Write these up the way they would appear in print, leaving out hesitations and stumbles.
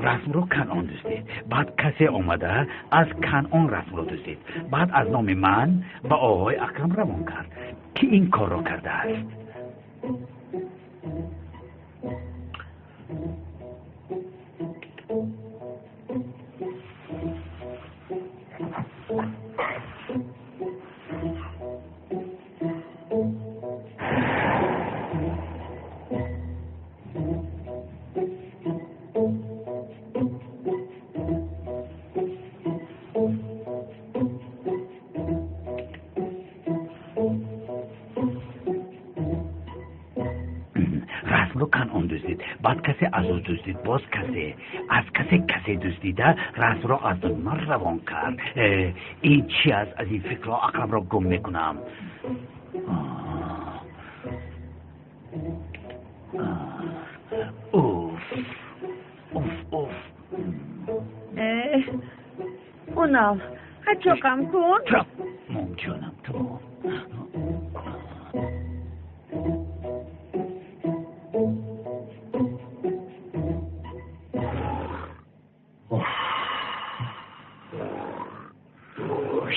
Расмро Канъон дуздид. Баъд касе омада аз Канъон расмро дуздид. Баъд аз номи ман ба оғои Акрам равон кард, ки ин корро кардааст. Расмро Канъон дуздид. Баъд касе аз ӯ дуздид. Боз касе аз касе касе дуздида расмро аз номи ман равон кард. Ин чи аст? Аз ин фикрҳо ақламро гум мекунам. Уф, уф, уф. Унал, ҳачоқам кун. Тамом ҷонам, тамом.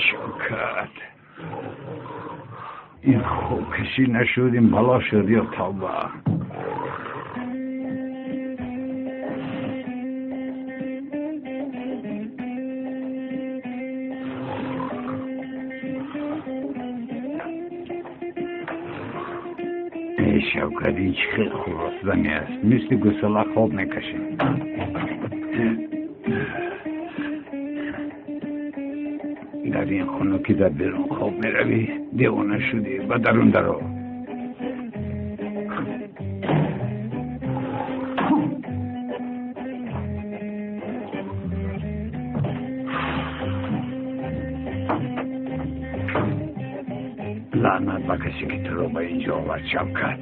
Шавкат, ин хобкашӣ нашуд, ин бало шуд ё тавба. Эй Шавкат, ин чӣ хел хуросзанӣ аст? Мисли гусала хоб мекашем. Дар ин хунукӣ дар берун хоб меравӣ? Девона шудӣ, ба дарун даро. Лаънат ба касе ки туро ба инҷо овард, Шавкат.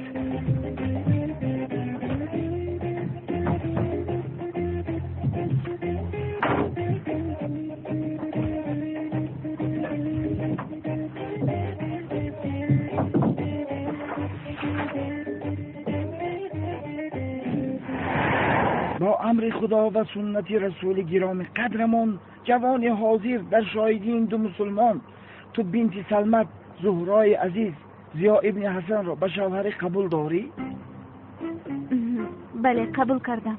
Бо амри Худо ва суннати расули гироми қадрамон, ҷавони ҳозир дар шоҳидии ин ду мусулмон, ту бинти Салмат Зуҳрои азиз Зиё ибни Ҳасанро ба шавҳарӣ қабул дорӣ? Бале, қабул кардам.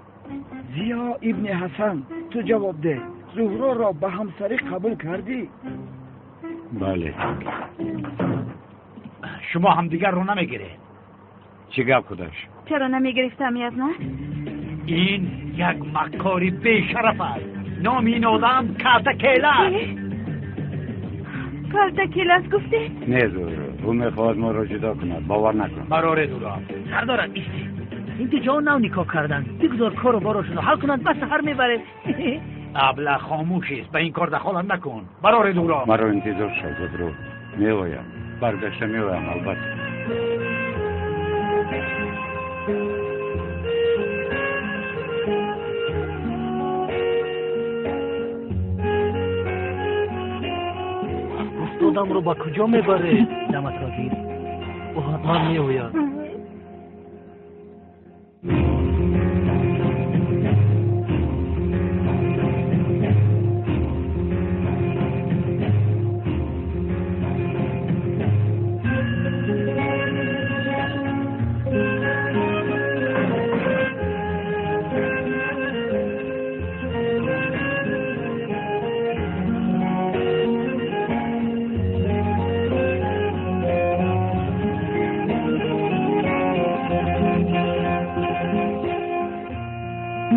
Зиё ибни Ҳасан, ту ҷавоб деҳ, Зуҳроро ба ҳамсарӣ қабул кардӣ? Бале. Шумо ҳамдигарро намегиред. Чӣ гап худаш? Чаро намегирифтам, язна? Ин як маккори бешараф аст. Номи ин одам Калтакела аст. Калтакела аст гуфтед? Не, Зуҳро, ӯ мехоҳад моро ҷудо кунад. Бовар накун. Бароред ӯро. Сардорам, истед. Ин ду ҷавон нав никоҳ карданд. Бигузор кору борошонро ҳал кунанд, ба саҳар мебаред. Абла хомӯшист, ба ин кор дахолат накун. Бароред ӯро. Маро интизор шав, Зуҳро. Меоям. Баргашта меоям, албатта. Устодамро ба куҷо мебаред? Даматро гир. Ӯ ҳатман меояд.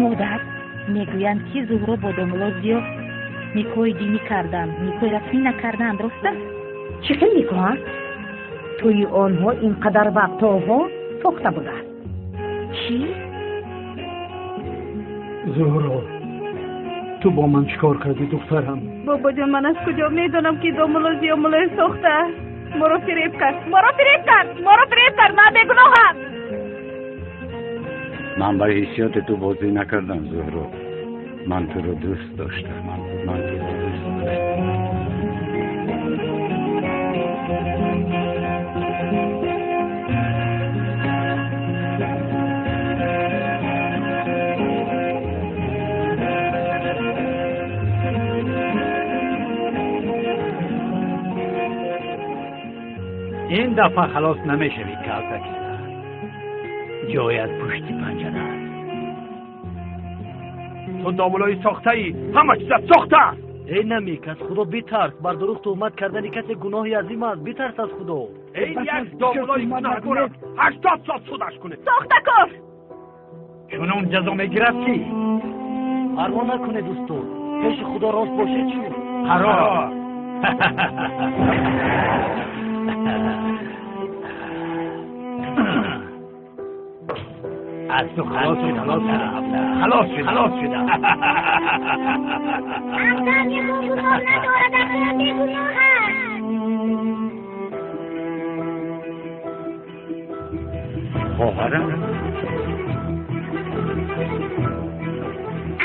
Модар, мегӯянд ки Зуҳро бо домулло Зиё никоҳи динӣ карданд, никоҳи расмӣ накарданд, рост аст? Чӣ хел никоҳ аст? Тӯи онҳо ин қадар вақтҳо сохта будааст. Чӣ? Зуҳро, ту бо ман чӣ кор кардӣ, духтарам? Бобоҷон, ман аз куҷо медонам ки домулло Зиё муллои сохта аст? Моро фиреб кард, моро фиреб кард, моро фиреб кард, ман бегуноҳам. Ман ба ҳиссиёти ту бозӣ накардам, Зуҳро. Ман туро дӯст доштам. Ман туро дӯст доштам. Ин дафъа халос намешавӣ, калтаки сар. Ҷоят пушти панҷара аст. Ту домулои сохтаӣ, ҳама чизат сохта аст. Эй намик, аз Худо битарс. Бар дурӯғ туҳмат кардани касе гуноҳи азим аст. Битарс аз Худо. Ин як домулои гунаҳкор аст. 80 сол судаш кунед. Сохтакор! Чунон ҷазо мегирад ки парво накунед, устод. Пеши Худо рост бошед чӣ? Қарор. Аз ту халос шудам, халос шудам, халос шудам. Акрам ягон гуноҳ надорад, Акрам бегуноҳ аст. Хоҳарам,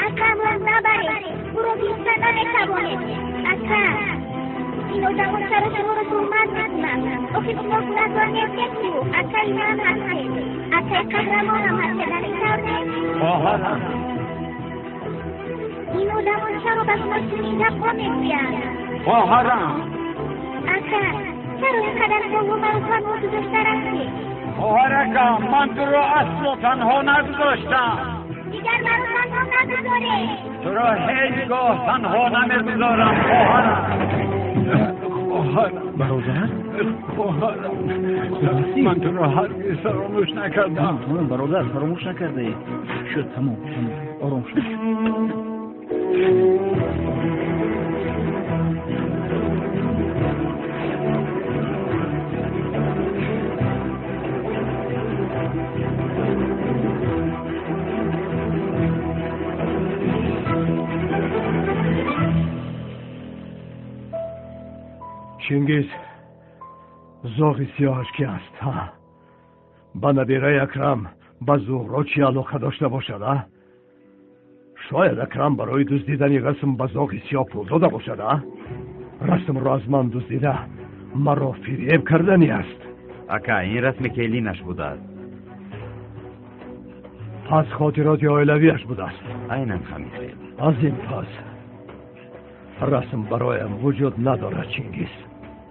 Акрамро набаред, ӯро гирифта наметавонед. Акрам, ин одамон чаро шуморо туҳмат мекунанд? Охир шумо гунаҳкор нестед ку? Акаи ман ҳастед, акаи қаҳрамонам ҳастед, ҳамин тавр нест? Хоҳарам, ин одамон чаро ба шумо чунин гапҳо мегӯянд? Хоҳарам, Акрам, чаро ин қадар солҳо маро танҳо гузошта рафтед? Хоҳаракам, ман туро асло танҳо нагузоштам. Дигар маро танҳо нагузоред. Туро ҳеҷ гоҳ танҳо намегузорам, хоҳарам. Хоҳарам, Бародар, хоҳарам, хуб ҳастӣ? Ман туро ҳаргиз фаромӯш накардам. Тамом, бародар, фаромӯш накардаӣ. Шуд, тамом, тамом, ором шуд. Чингиз, зоғи сиёҳаш ки аст, ҳа? Ба набираи Акрам, ба Зуҳро чӣ алоқа дошта бошад, а? Шояд Акрам барои дуздидани расм ба зоғи сиёҳ пул дода бошад, а? Расмро аз ман дуздида, маро фиреб кардани аст. Ака, ин расми келинаш будааст. Пас хотироти оилавиаш будааст. Айнан ҳамин хел. Аз ин пас расм бароям вуҷуд надорад, Чингиз.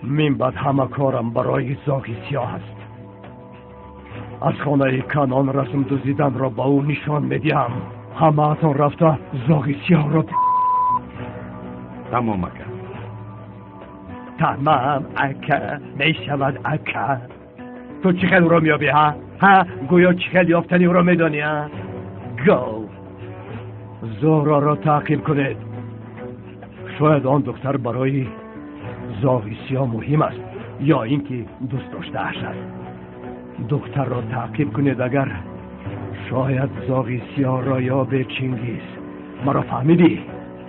Мин баъд ҳама корам барои зоғи сиёҳ аст. Аз хонаи Канон расм дуздиданро ба ӯ нишон медиҳам. Ҳамаатон рафта зоғи сиёҳро. Тамом, ака. Тамам, ака, мешавад, ака. Ту чӣ хел ӯро меёбӣ, ҳа? Ҳа, гӯё чӣ хел ёфтани ӯро медонӣ, ҳа? Гов. Зуҳроро таъқиб кунед. Шояд он духтар барои зоғи сиёҳ муҳим аст ё ин ки дӯст доштааш аст. Духтарро таъқиб кунед, агар шояд зоғи сиёҳро ёбед. Чингиз, маро фаҳмидӣ?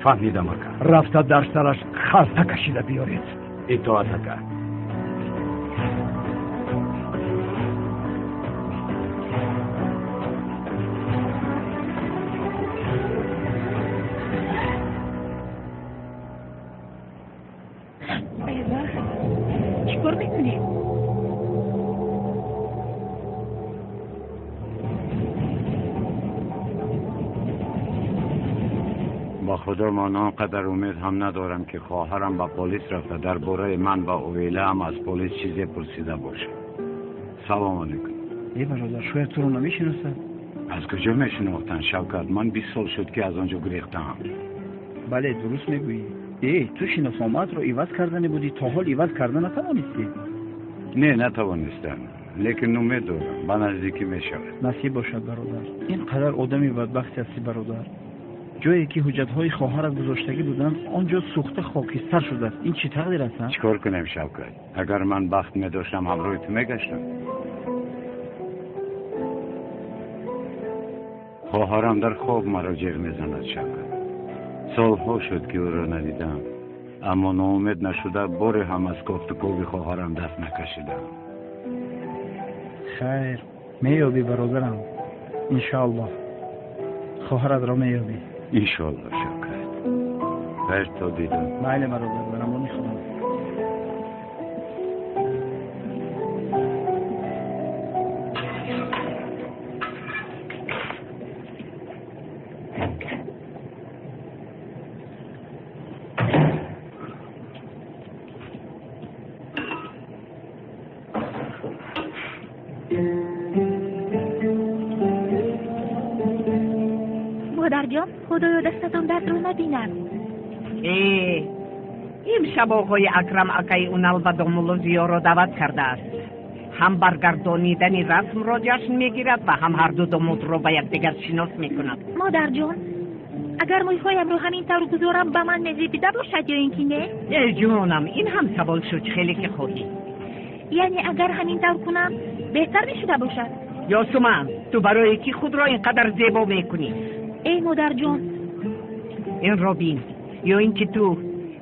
Фаҳмидам, ака. Рафта дар сараш халта кашида биёред. Итоат, ака. Эй бахт, чӣ кор мекунӣ? Ба Худо, ман он қадар умед ҳам надорам, ки хоҳарам ба полис рафта дар бораи ман ва оилаам аз полис чизе пурсида бошад. Салом алейкум. Э, бародар, шояд туро намешиносад. Аз куҷо мешинохтанд, Шавкат? Ман 20 сол шуд, ки аз он ҷо гурехтаам. Бале, дуруст мегӯӣ. Э, ту шиносномаатро иваз кардане будӣ, то ҳол иваз карда натавонистӣ? Не, натавонистам, лекин умед дорам, ба наздикӣ мешавад. Насиб бошад, бародар. Ин қадар одами бадбахте ҳастӣ, бародар. Ҷое ки ҳуҷҷатҳои хоҳарат гузоштагӣ буданд, он ҷо сӯхта хокистар шудааст. Ин чӣ тақдир аст, а? Чӣ кор кунем, Шавкат? Агар ман бахт медоштам, ҳамроҳи ту мегаштам. Хоҳарам дар хоб маро ҷеғ мезанад, Шавкат. Солҳо шуд, ки ӯро надидам, аммо ноумед нашуда, боре ҳам аз кофтукови хоҳарам даст накашидам. Хайр, меёбӣ, бародарам, иншоаллоҳ, хоҳаратро меёбӣ. Иншоаллоҳ, Шавкат. Хайр, то дидор. Майли, бародар, дар амони Худо. Модарҷон, худоё дастатон дардро набинад. Имшаб оғои Акрам акаи Унал ва домулло Зиёро даъват кардааст. Ҳам баргардонидани расмро ҷашн мегирад ва ҳам ҳарду домодро ба якдигар шинос мекунад. Модарҷон, агар мӯйҳоямро ҳамин тавр гузорам, ба ман мезебида бошад ё ин ки не? Э ҷонам, ин ҳам савол шуд, хеле ки хоҳӣ. Яъне агар ҳамин тавр кунам, беҳтар мешуда бошад? Ёсуман, ту барои кӣ худро ин қадар зебо мекунӣ? Эй модарҷон, инро бин, ё ин ки ту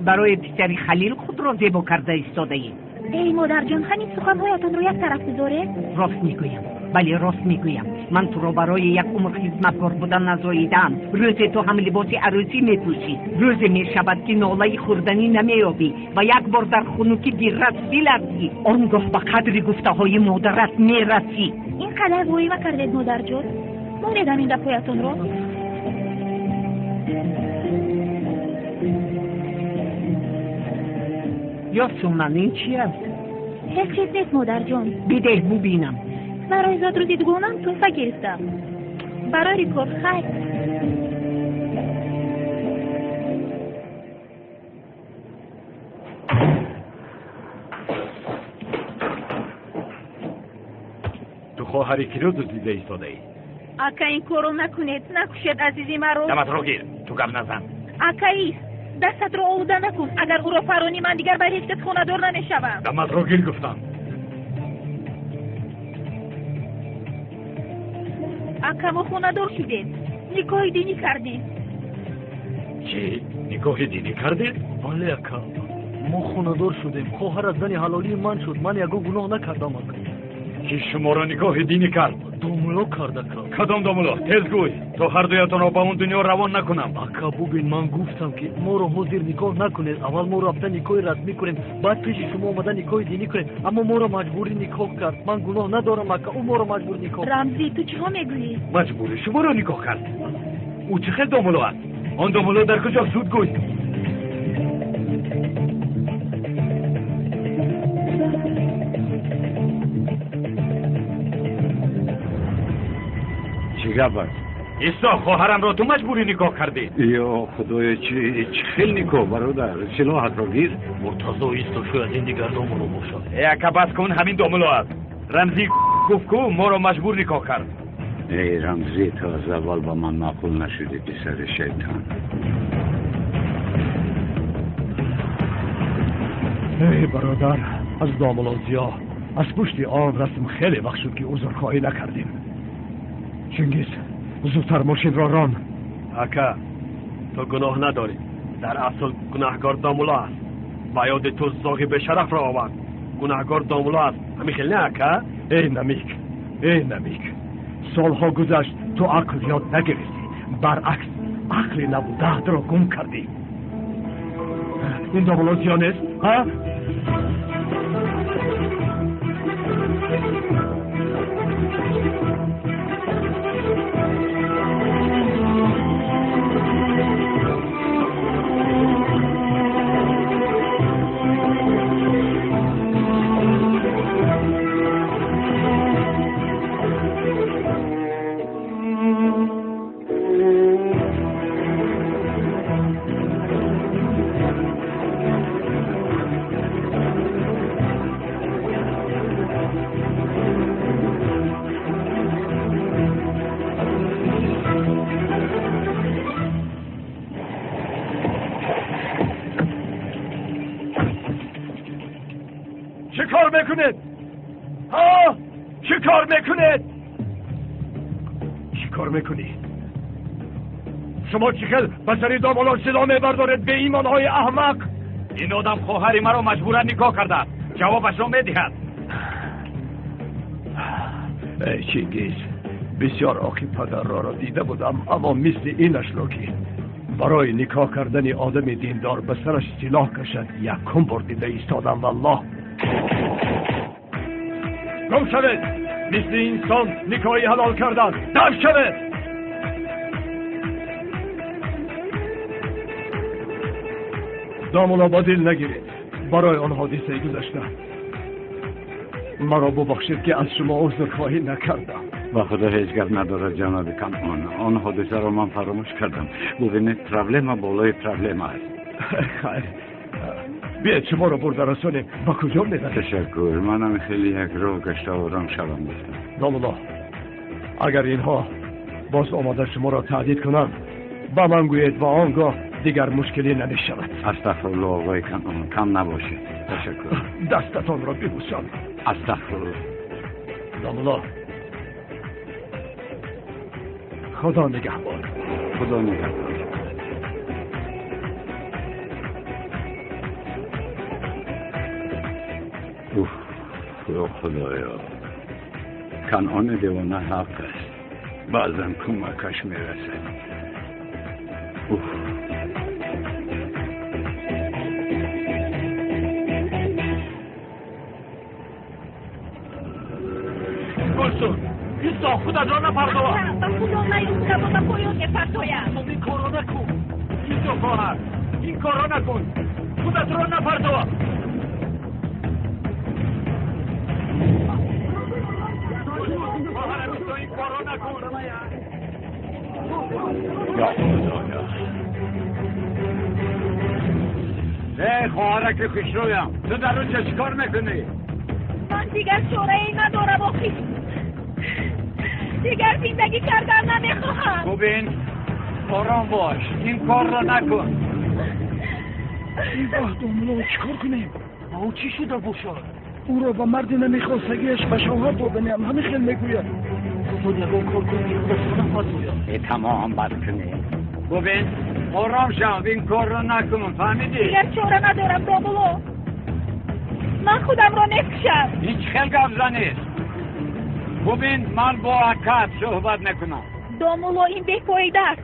барои писари Халил худро зебо карда истодаӣ? Эй модарҷон, ҳамин суханҳоятонро як тараф гузоред. Рост мегӯям, бале, рост мегӯям. Ман туро барои як умр хизматкор будан назоидаам. Рӯзе ту ҳам либоси арӯсӣ мепӯшӣ. Рӯзе мешавад ки нолаи хӯрданӣ намеёбӣ ва як бор дар хунукӣ бирас биларзӣ. Он гоҳ ба қадри гуфтаҳои модарат мерасӣ. Ин қадар воима кардед, модарҷон. Монед ҳамин гапҳоятонро. Ёсуман, ин чи аст? Ҳеҷ чиз нест, модарҷон. Бидеҳ бубинам. Барои зодрӯзи дугонам тӯҳфа гирифтам. Барои кор хайр. Ту хоҳари киро дуздида истодаӣ? Ака, ин корро накунед, накушед азизи маро. Даматро гир, ту гап назан. Акаист, дастатро олуда накун. Агар ӯро фаронӣ, ман дигар ба ҳеҷ кас хонадор намешавам. Даматро гир гуфтам. Ака, мо хонадор шудем, никоҳи динӣ кардем. Чӣ? Никоҳи динӣ кардед? Бале, ака, мо хонадор шудем. Хоҳар аз зани ҳалолии ман шуд. Ман ягон гуноҳ накардам, ака. Ки шуморо никоҳи динӣ кард? Домулло кард, ака. Кадом домулло? Тез гӯй, то ҳардуятонро ба он дунё равон накунам. Ака, бубин, ман гуфтам ки моро ҳозир никоҳ накунед. Аввал мо рафта никоҳи расмӣ кунем, баъд пеши шумо омада никоҳи динӣ кунем. Аммо моро маҷбурӣ никоҳ кард. Ман гуноҳ надорам, ака. Ӯ моро маҷбур никоҳ кард. Рамзӣ, ту чиҳо мегӯӣ? Маҷбурӣ шуморо никоҳ кард? Ӯ чӣ хел домулло аст? Он домулло дар куҷо? Зуд гӯй. Чӣ гап аст? Исо, хоҳарамро ту маҷбурӣ никоҳ кардӣ? Ё худоё, чӣ хел никоҳ, бародар? Силоҳатро гир. Муртазо, исто, шояд ин дигар домулло бошад. Э ака, бас кун, ҳамин домулло аст. Рамзӣ гуфт ку моро маҷбур никоҳ кард. Эй Рамзӣ, ту аз аввал ба ман маъқул нашудӣ, писари шайтон. Эй бародар, аз домулло Зиё аз пушти он расм хеле вақт шуд ки узрхоҳӣ накардем. Чингиз, зудтар мошинро рон. Ака, ту гуноҳ надорӣ. Дар асл гунаҳгор домулло аст. Ба ёди ту зоғи бешарафро овард. Гунаҳгор домулло аст. Ҳамин хел не, ака? Эй Намик, эй Намик, солҳо гузашт, ту ақл ёд нагирифтӣ. Баръакс, ақли набудаатро гум кардӣ. Ин домулло Зиё нест, ҳа? شما چی خیل به سری دامالا صدا میبردارید به ایمانهای احمق؟ این آدم خواهر مرا مجبورا نگاه کرده است. جوابش را میدهد. ای چینگیز، بسیار آقی پدر را دیده بودم، اما مثل اینش را که برای نکاح کردن آدم دیندار به سرش سلاح کشد یکم بار دیده ایستادم. والله گم شوید، مثل انسان نکاحی حلال کردن. دم شوید. домулло, ба дил нагиред барои он ҳодисаи гузашта. Маро бубахшед ки аз шумо узрхоҳӣ накардам. Ба худо ҳеҷ гап надорад ҷаноби Канъон. Он ҳодисаро ман фаромӯш кардам. Бубинед, проблема болои проблема аст. Хайр, биёед шуморо бурда расонем. Ба куҷо меравед? Ташаккур, манам хеле як роҳ гашта ором шавам гуфтам. Домулло, агар инҳо боз омада шуморо таҳдид кунанд, ба ман гӯед ва он гоҳ дигар мушкилӣ намешавад. Астағфируллоҳ оғои Канъон, кам набошед. Ташаккур. Дастатонро бибӯсам. Астағфируллоҳ. Домулло, худо нигаҳбон. Худо нигаҳбон. Уф, худоё, Канъони девона ҳақ аст. Баъзан кӯмакаш мерасад. Уф. Гулсум, исто, худатро напардо. Ба худо наёфта ба поён мепартоям. Ин корро накун. Исто, хоҳар, ин корро накун. Худатро напардо. Я худоё. Эй хоҳараки хушрӯям, ту дар он ҷо чӣ кор мекунӣ? Ман дигар чорае надорам охи. Дигар зиндагӣ кардан намехоҳам. Бубин, ором бош, ин корро накун. Эй воҳ, домулло, чӣ кор кунем? Ба ӯ чӣ шуда бошад? Ӯро ба марди намехостагиаш ба шавҳар доданиам, ҳамин хел мегӯяд. Худ ягон кор кун ки худашро напартояд. Э, тамом бад кунӣ. Бубин, ором шав, ин корро накун, фаҳмидӣ? Дигар чора надорам домулло. Ман худамро мекушам. Ин чӣ хел гап занист? Бубин, ман бо акат суҳбат мекунам. Домулло, ин бефоида аст.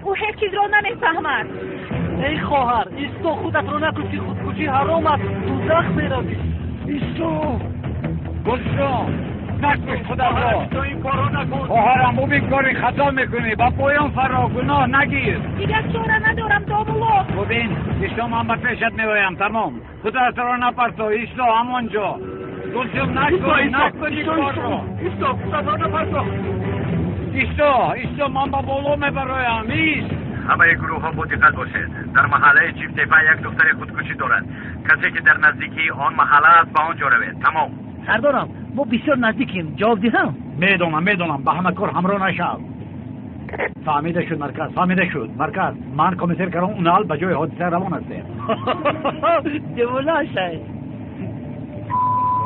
Ӯ ҳеҷ чизро намефаҳмад. Эй хоҳар, исто, худатро накуш ки худкушӣ ҳаром аст, дӯзах меравӣ. Исто. Гулсум, накуш худатро. Хоҳарам, бубин, кори хато мекунӣ. Ба поён фаро, гуноҳ нагир. Дигар чора надорам домулло. Бубин, исто, ман ба пешат меоям, тамом. Худатро напарто, исто ҳамон ҷо. Гулсум, накун, накун ин корро. Исто, худатро напарто. Исто, исто, ман ба боло мебароям, ист. Ҳамаи гурӯҳҳо бо диққат бошед. Дар маҳаллаи Чифтепа як духтари худкушӣ дорад. Касе ки дар наздикии он маҳалла аст, ба он ҷо равед. Тамом. Сардорам, мо бисёр наздикем. Ҷавоб диҳам? Медонам, медонам, ба ҳама кор ҳамроҳ нашав. Фаҳмида шуд марказ, фаҳмида шуд марказ. Ман комиссар Карон Унал ба ҷои ҳодиса равон ҳастем. Девона шай.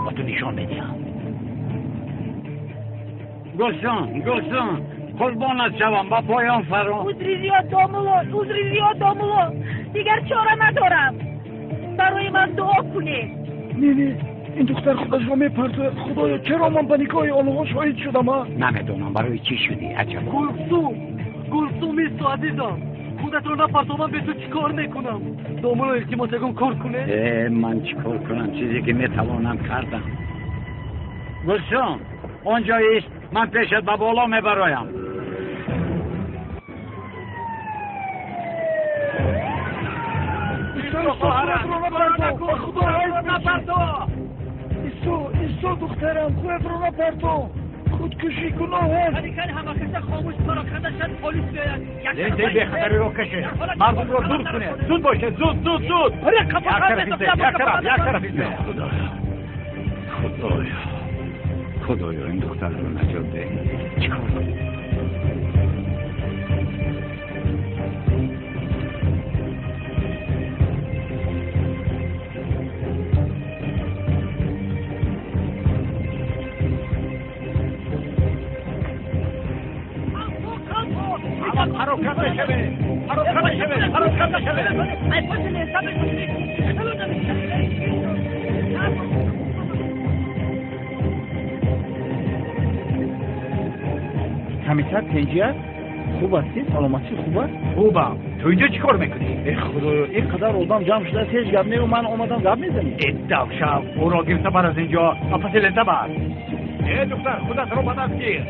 Ба ту нишон медиҳам. Гулсум, Гулсум, қурбонат шавам, ба поён фаро. Узри зиёд домулло, узри зиёд домулло. Дигар чора надорам. Барои ман дуо кунед. Не, не, ин духтар худашро мепартояд. Худоё, чаро ман ба никоҳи онҳо шоҳид шудам, а? Намедонам барои чӣ шудӣ, аҷаб. Гулсум, Гулсум, исто, азизам. Худатро напарто, ман бе ту чӣ кор мекунам? Домулло, илтимос, ягон кор кунед. Э, ман чӣ кор кунам? Чизе ки метавонам кардам. Гулсум, он ҷо ист, ман пешат ба боло мебароям. Исто, исто, духтарам, худатро напарто. Худкушӣ гуноҳ аст. Ҳама хомӯш пароканда шад, полис биёяд. Лентаи бехатариро кашед, мардумро дур кунед. Зуд бошед, зуд, зуд, зуд. Як тараф, як тараф. Худоё, худоё, худоё, ин духтарро наҷот деҳ. Чӣ кор кунем? Пароканда шавед, пароканда шавед, пароканда шавед. Комиссар тенҷи аст? Хуб ҳастӣ? Саломатӣ хуб аст? Хубам. Ту инҷо чӣ кор мекунӣ? Э худоё, ин қадар одам ҷамъ шудааст, ҳеҷ гап не, ман омадам гап мезанем. Э давшав, ӯро гирифта бар аз инҷо, ба паси лента бар. Э духтар, худатро ба даст гир.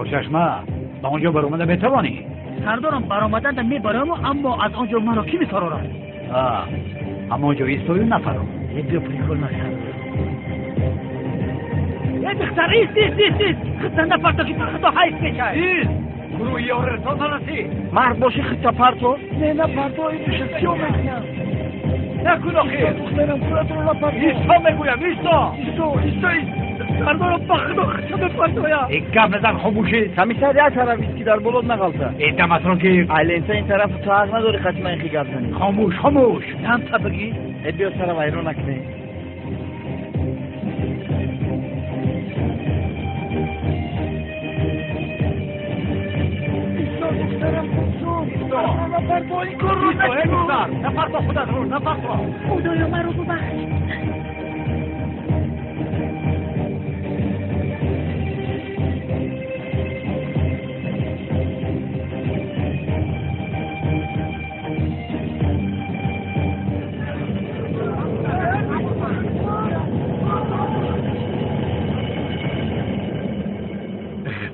Чорчашма, ба он ҷо баромада метавонӣ? Сардорам, баромаданда мебарам, аммо аз он ҷо маро кӣ мефарорад? Ҳамон ҷо истою нафаро. Биё, прикол насар. Э, духтар, ист, ист, ист, ист. Худта напарто, ки худо ҳайф мешавад. Ист! Гурӯҳи ёрирсон нарасӣ. Мард бошӣ, худта парто. Не, напарто, ин душа сиё мекунам. Накун охир. Духтарам, худатро напарто. Исто мегӯям, исто. Исто, исто, ист. Сардорам, ба худо худта мепартоям. Э, гап назан, хомӯшӣ. Комиссар, як тараф ист, ки дар болот нағалта. Э, даматро гир. Ай, лента ин тарафу ту ҳақ надорӣ хатима ин хи гап занӣ. Хомӯш, хомӯш. Дамта бигӣ. Э, биё, сара вайрон накунӣ. Исто, духтарам, исто. Напарто, ин корро Исто, э, духтар, напарто худатро, напарто. Худоё, маро бубахш.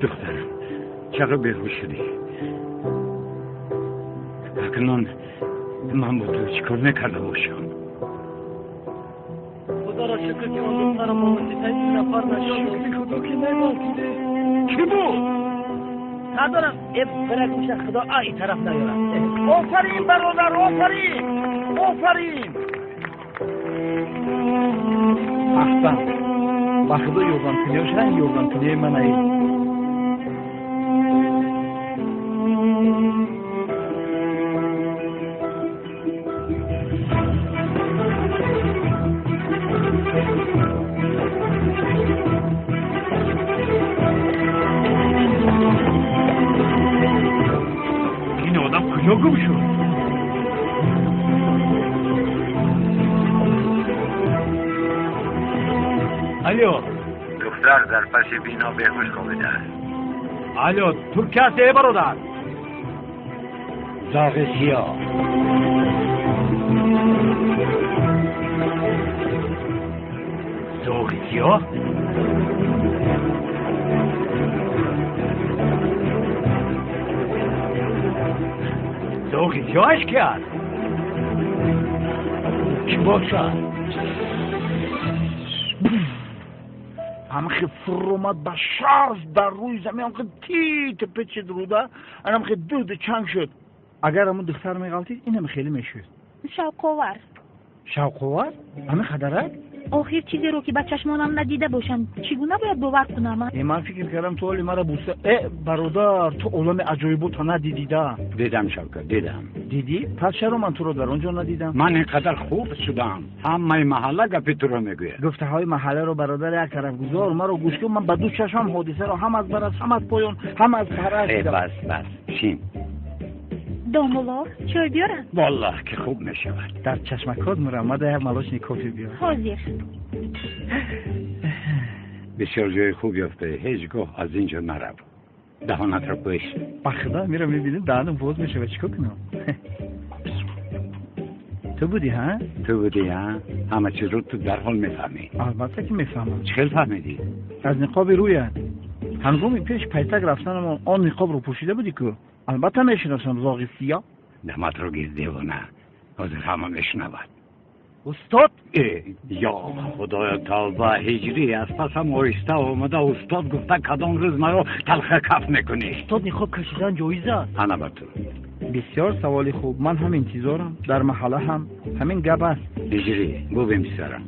Духтарам, чаро беҳуш шудӣ? Акнун ман бо ту чӣ кор мекарда бошам? Худоро шукр, ки он духтарам бо воситаи ин нафар наҷот ёфт. Шукри Худо, ки нағалтиде. Кӣ буд? Сардорам, э, бира гӯша, худо а ин тараф наёрад. Офарин, бародар, офарин, офарин. Аҳсан, ба худо, ёрдамкуниёш ранг ёрдамкунии манаи. Ин одам куҷо гум шуд? Алло. Духтар дар паси бино беҳуш хобидааст. Алло, ту ки ҳастӣ, э, бародар? Зоғи сиёҳ. Зоғи сиёҳ? Зоғи сиёҳаш ки аст? Кӣ бошад? Ҳамхе фуромад ба шарф дар рӯи замин, ҳамхе тит печид руда, анамхе дуду чанг шуд. Агар ҳамун духтар меғалтид, инам хеле мешуд. Шавқовар. Шавқовар? Ҳамин қадарак? Охир, чизеро, ки ба чашмонам надида бошам, чӣ гуна бояд бовар кунам? Э, ман фикр кардам, ту оли мара буса. Э, бародар, ту олами аҷоибота надидида. Дидам, Шавкат, дидам. Дидӣ? Пас чаро ман туро дар он ҷо надидам? Ман ин қадар хуб шудам, ҳамаи маҳалла гапи туро мегӯяд. Гуфтаҳои маҳалларо, бародар, як тараф гузор, маро гӯш кун. Ман ба ду чашмам ҳодисаро ҳам аз бараз, ҳам аз поён, ҳам аз параз Э, дидам. Бас, бас, шин. Домулло, чой биёрам? Валлоҳ, ки хуб мешавад. Дар чашмакот мурамада як молочный кофе биёр. Ҳозир. Бисёр ҷои хуб ёфтаӣ, ҳеҷ гоҳ аз ин ҷо нарав, даҳонатро пӯш. Ба худо, мира мебинем, даҳанам боз мешавад, чӣ кор кунам? Ту будӣ, ҳа? Ту будӣ, ҳа? Ҳама чизро ту дарҳол мефаҳмӣ. Албатта, ки мефаҳмам. Чӣ хел фаҳмидӣ? Аз ниқоби рӯят. Ҳангоми пеш пайтак рафтанамон он ниқобро пӯшида будӣ ку. Албатта мешиносам, зоғи сиёҳ. Даматро гир, девона, ҳозир ҳама мешунавад. Устод. Э, ё худоё, тавба! Ҳиҷрӣ, аз пасам оҳиста омада, устод гуфта, кадом рӯз маро талха каф мекунӣ? Устод, ниқоб кашидан ҷоиз аст? Ана ба ту. Бисёр саволи хуб, ман ҳам интизорам. Дар маҳалла ҳам ҳамин гап аст. Ҳиҷрӣ, бубин, писарам,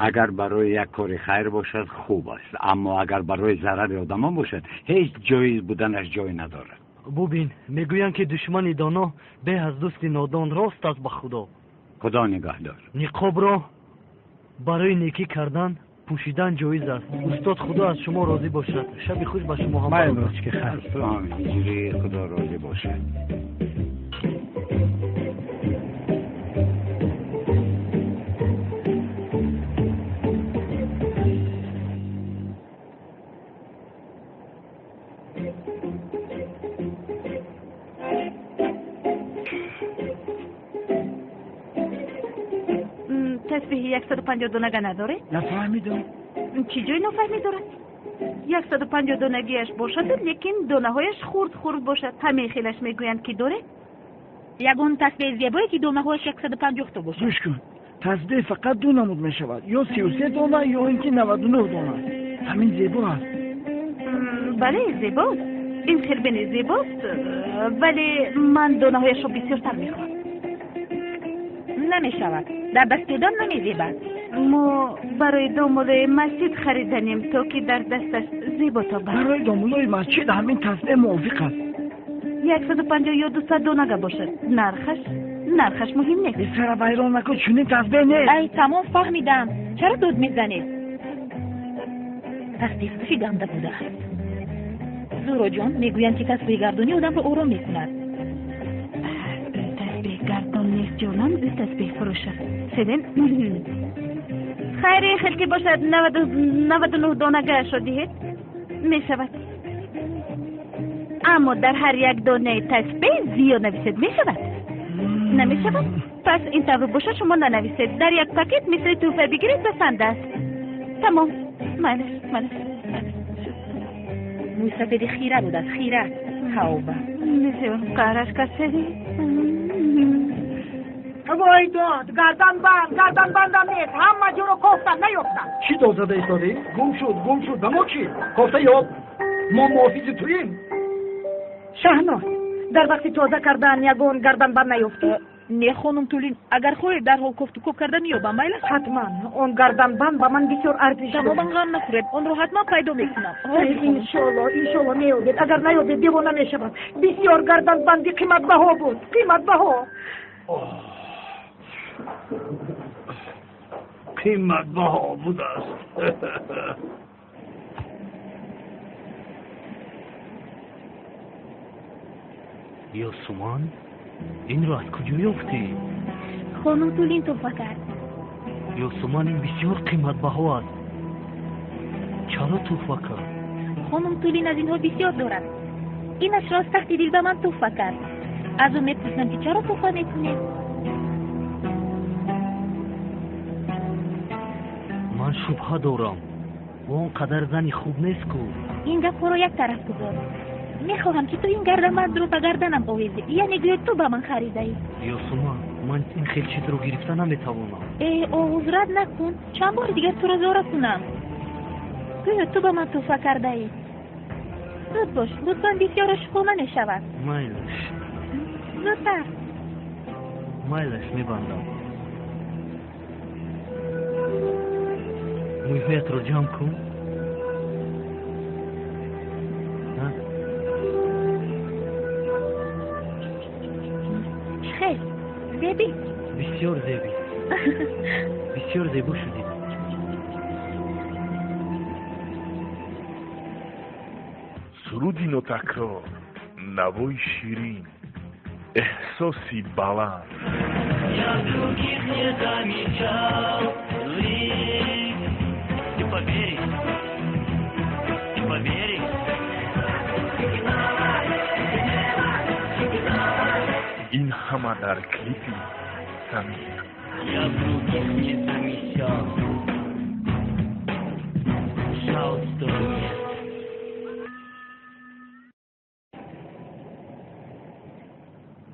агар барои як кори хайр бошад, хуб аст, аммо агар барои зарари одамон бошад, ҳеҷ ҷоиз буданаш ҷой надорад. Бубин, мегӯянд, ки душмани доно беҳ аз дӯсти нодон. Рост аст, ба худо. Худо нигаҳдор. Ниқобро барои некӣ кардан пӯшидан ҷоиз аст. Устод, худо аз шумо розӣ бошад. Шаби хуш ба шумо ҳам. Майли, ростики, хайр. Аз ту ҳам, Ҳиҷрӣ, худо розӣ бошад. Тасбеҳи 150 донага надоред? Нафаҳмидам. Чӣ ҷои нофаҳмӣ дорад? 150 донагиаш бошад, лекин донаҳояш хурд хурд бошад. Ҳамин хелаш мегӯянд ки доред? Ягон тасбеҳи зебое ки донаҳояш 150 то бошад. Гӯш кун, тасбеҳ фақат ду намуд мешавад, ё 33 дона, ё ин ки 99 дона. Ҳамин зебо аст. Бале, зебост. Ин хел бини зебост, вале ман донаҳояшро бисёртар мехоҳам. Намешавад, дар дасти одам намезебад. Мо барои домулои масҷид хариданем, то ки дар дасташ зебо тобад. Барои домулои масҷид ҳамин тасбеҳ мувофиқ аст. 150 ё 200 донага бошад. Нархаш муҳим нест. Сара вайрон накун, чунин тасбеҳ нест. Ай, тамом, фаҳмидам. Чаро дод мезанед? Тасбеҳфурӯши ганда будааст. Зуҳроҷон, мегӯянд ки тасбеҳгардонӣ одамро ором мекунад. Тасбеҳгардон нест ҷонам, ӯ тасбеҳфурӯш аст. Седен? Хайре, хел ки бошад, 99 донагаашро диҳед, мешавад. Аммо дар ҳар як донаи тасбеҳ зиёд нависед, мешавад? Намешавад? Пас ин тавр бошад, шумо нанависед. Дар як пакет мисли тӯҳфа бигиред, басанда аст. Тамом. Майлаш, майлаш. Мӯи сафеди хира будааст, хира. Тавба. Бисёр қаҳраш кард. Вой дод, гарданбанд, гарданбандам нест, ҳама ҷоро кофтам, наёфтам. Чӣ дод зада истодӣ? Гум шуд, гум шуд, ба мо чӣ? Кофта ёб, мо муҳофизи туем. Шаҳноз, дар вақти тоза кардан ягон гарданбанд наёфтӣ? Не, хонум Тулин, агар хоҳед дарҳол кофтукоб карда меёбам, майлаш? Ҳатман, он гарданбанд ба ман бисёр арзиш дорад. Тамоман ғам нахӯред, онро ҳатман пайдо мекунам. Иншоалло, иншоалло меёбед. Агар наёбед, девона мешавам. Бисёр гарданбанди қиматбаҳо буд, қиматбаҳо. Қиматбаҳо будааст. Ёсуман, инро аз куҷо ёфтӣ? Хонум Тулин туҳфа кард. Ёсуман, ин бисёр қиматбаҳо аст. Чаро туҳфа кард? Хонум Тулин аз инҳо бисёр дорад. Инашро аз тахти дил ба ман туҳфа кард. Аз ӯ мепурсам ки чаро туҳфа мекунед? Ман шубҳа дорам. Ӯ он қадар зани хуб нест ку. Ин гапҳоро як тараф гузор. Мехоҳам ки ту ин гарданбандро ба гарданам овезӣ, яъне гӯё ту ба ман харидаӣ. Ёсуман, ман ин хел чизро гирифта наметавонам. Э, овоз рад накун, чанд бори дигар туро зора кунам. Гӯё ту ба ман туҳфа кардаӣ. Зуд бош, лутфан, бисёр ошиқона мешавад. Майлаш. Зудтар. Майлаш, мебандам. Мӯйҳоятро ҷамъ кун. Хел, зебӣ? Бисёр зебӣ. Бисёр зебо шудӣ. Суруди нотакрор, навои ширин, эҳсоси баланд. Я других не замечал. Ты поверь, ты поверь. Ин ҳама дар клипи Самир. Я других не замечал. Шал в стороне.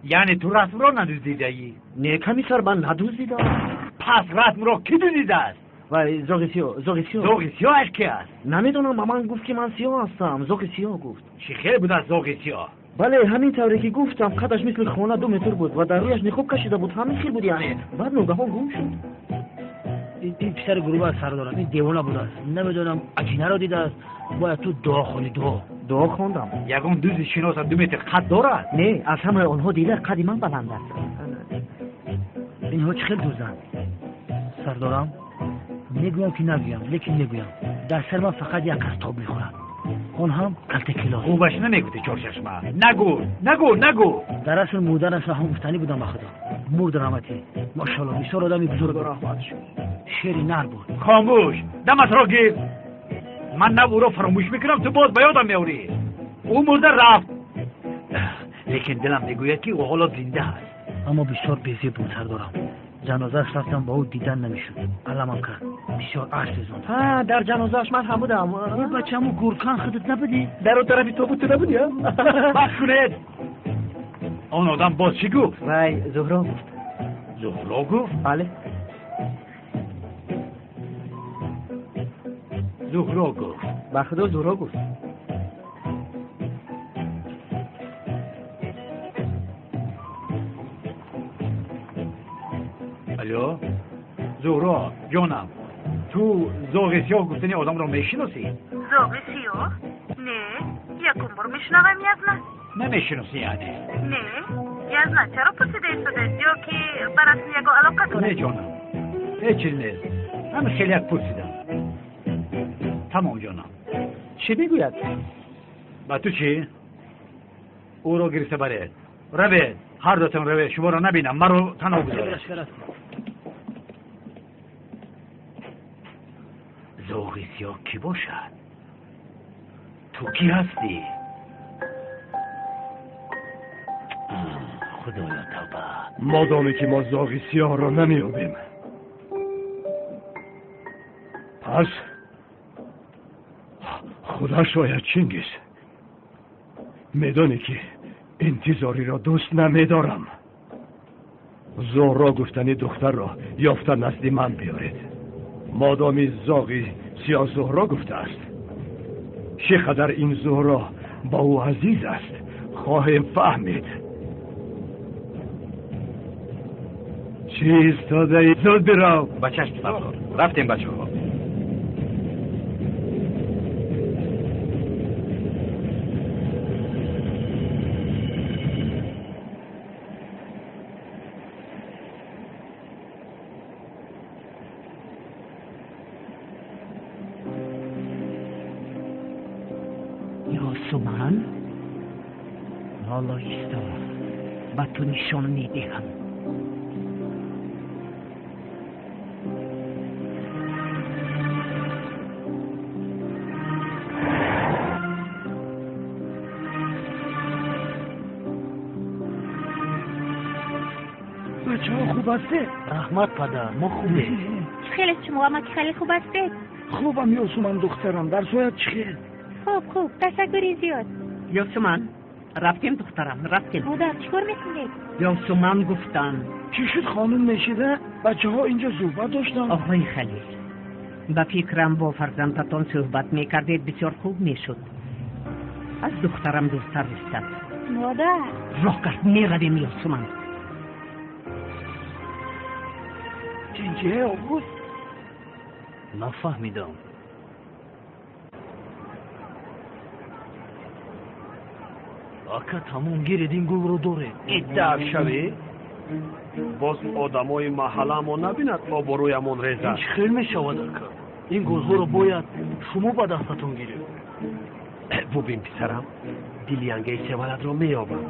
Яъне ту расмро надуздидаӣ? Не, комиссар, ман надуздидам. Пас расмро кӣ дуздидааст? Вай, зоғи сиёҳ, зоғи сиёҳ. Зоғи сиёҳаш ки аст? Намедонам, ба ман гуфт ки ман сиёҳ ҳастам. Зоғи сиёҳ гуфт. Чӣ хел будааст зоғи сиёҳ? Бале, ҳамин тавре ки гуфтам, қадаш мисли хона 2 метр буд ва дар рӯяш ниқоб кашида буд. Ҳамин хел буд яъне. Баъд ногаҳон гум шуд. Ин писари гурба сардорам, ин девона будааст. Намедонам, аҷинаро дидааст. Бояд ту дуо хонӣ, дуо. Дуо хондам. Ягон дузи шиноса 2 метр қад дорад? Не, аз ҳамаи онҳо дида қади ман баланд аст. Инҳо чӣ хел дузанд? Сардорам, мегӯям ки нагӯям, лекин мегӯям. Дар сари ман фақат як кас тоб мехӯрад. Он ҳам калтакилос. Хубаш намегуфти чорчашма. Нагӯ, нагӯ, нагӯ. Дар асл мурданашро ҳам гуфтанӣ будам ба худо. Мурд раҳматӣ. Машалло, бисёр одами бузург буд. Шери нар буд. Хомӯш, даматро гир. Ман на ӯро фаромӯш мекунам, ту боз ба ёдам меорӣ. Ӯ мурда рафт. Лекин дилам мегӯяд ки ӯ ҳоло зинда аст. Аммо бисёр безеб буд сардорам. Ҷанозааш рафтам, ба ӯ дидан намешуд. Аламам кард. Бисёр аш сӯзонд. Ҳа, дар ҷанозааш ман ҳам будам. Бачаму гуркан худат набудӣ? Дар он тарафи тобут ту набудӣ? Бас кунед! Он одам боз чӣ гуфт? Вай Зуҳро гуфт. Зуҳро гуфт? Бале. Зуҳро гуфт. Ба худо Зуҳро гуфт. Алло, Зуҳро ҷонам, ту зоғи сиёҳ гуфтани одамро мешиносӣ? Зоғи сиёҳ? Не, якум бор мешунавам, язна. Намешиносӣ яъне? Не, язна, чаро пурсида истодед? Ё ки ба расм ягон алоқа дорад? Не ҷонам, ҳеҷ чиз нест. Ҳамин хеле як пурсидам. Тамом ҷонам. Чӣ мегӯяд? Ба ту чӣ? Ӯро гирифта баред. Равед, ҳар дутон равед, шуморо набинам, маро танҳо гузоред. Зоғи сиёҳ кӣ бошад? Ту кӣ ҳастӣ? Худоё тавба. Модоме ки мо зоғи сиёҳро намеёбем, пас худо шояд Чингиз. Медонӣ ки интизориро дӯст намедорам. Зуҳро гуфтани духтарро ёфта назди ман биёред. Модоми зоғи сиёҳ Зуҳро гуфтааст, чӣ қадар ин Зуҳро ба ӯ азиз аст, хоҳем фаҳмид. Чӣ истодаӣ? Зуд бирав. Ба чашм сардор. Рафтем, бачаҳо. Ёсуман, ҳоло исто, ба ту нишон медиҳам. Бачаҳо хуб ҳастед? Раҳмат падар, мо хубем. Чӣ хеле шумо амаки хеле хуб ҳастед? Хубам Ёсуман духтарам, дарсоят чӣ хел? Хуб, хуб, ташаккури зиёд. Ёсуман, рафтем духтарам, рафтем. Модар, чӣ кор мекунед? Ёсуман гуфтам. Чӣ шуд хонум мешида? Бачаҳо инҷо суҳбат доштанд. Оғои Халил, ба фикрам бо фарзандатон суҳбат мекардед, бисёр хуб мешуд. Аз духтарам дуртар истад. Модар. Роҳ кард, меравем Ёсуман. Тинҷе обуд? Нафаҳмидам. Ака, тамом гиред, ин гулро доред. Иддаъ шавӣ? Боз одамои маҳалламон набинад обрӯямон резад. Ин чӣ хел мешавад, ака? Ин гулҳоро бояд шумо ба дастатон гиред. Бубин писарам, дили янгаи севаладро меёбам.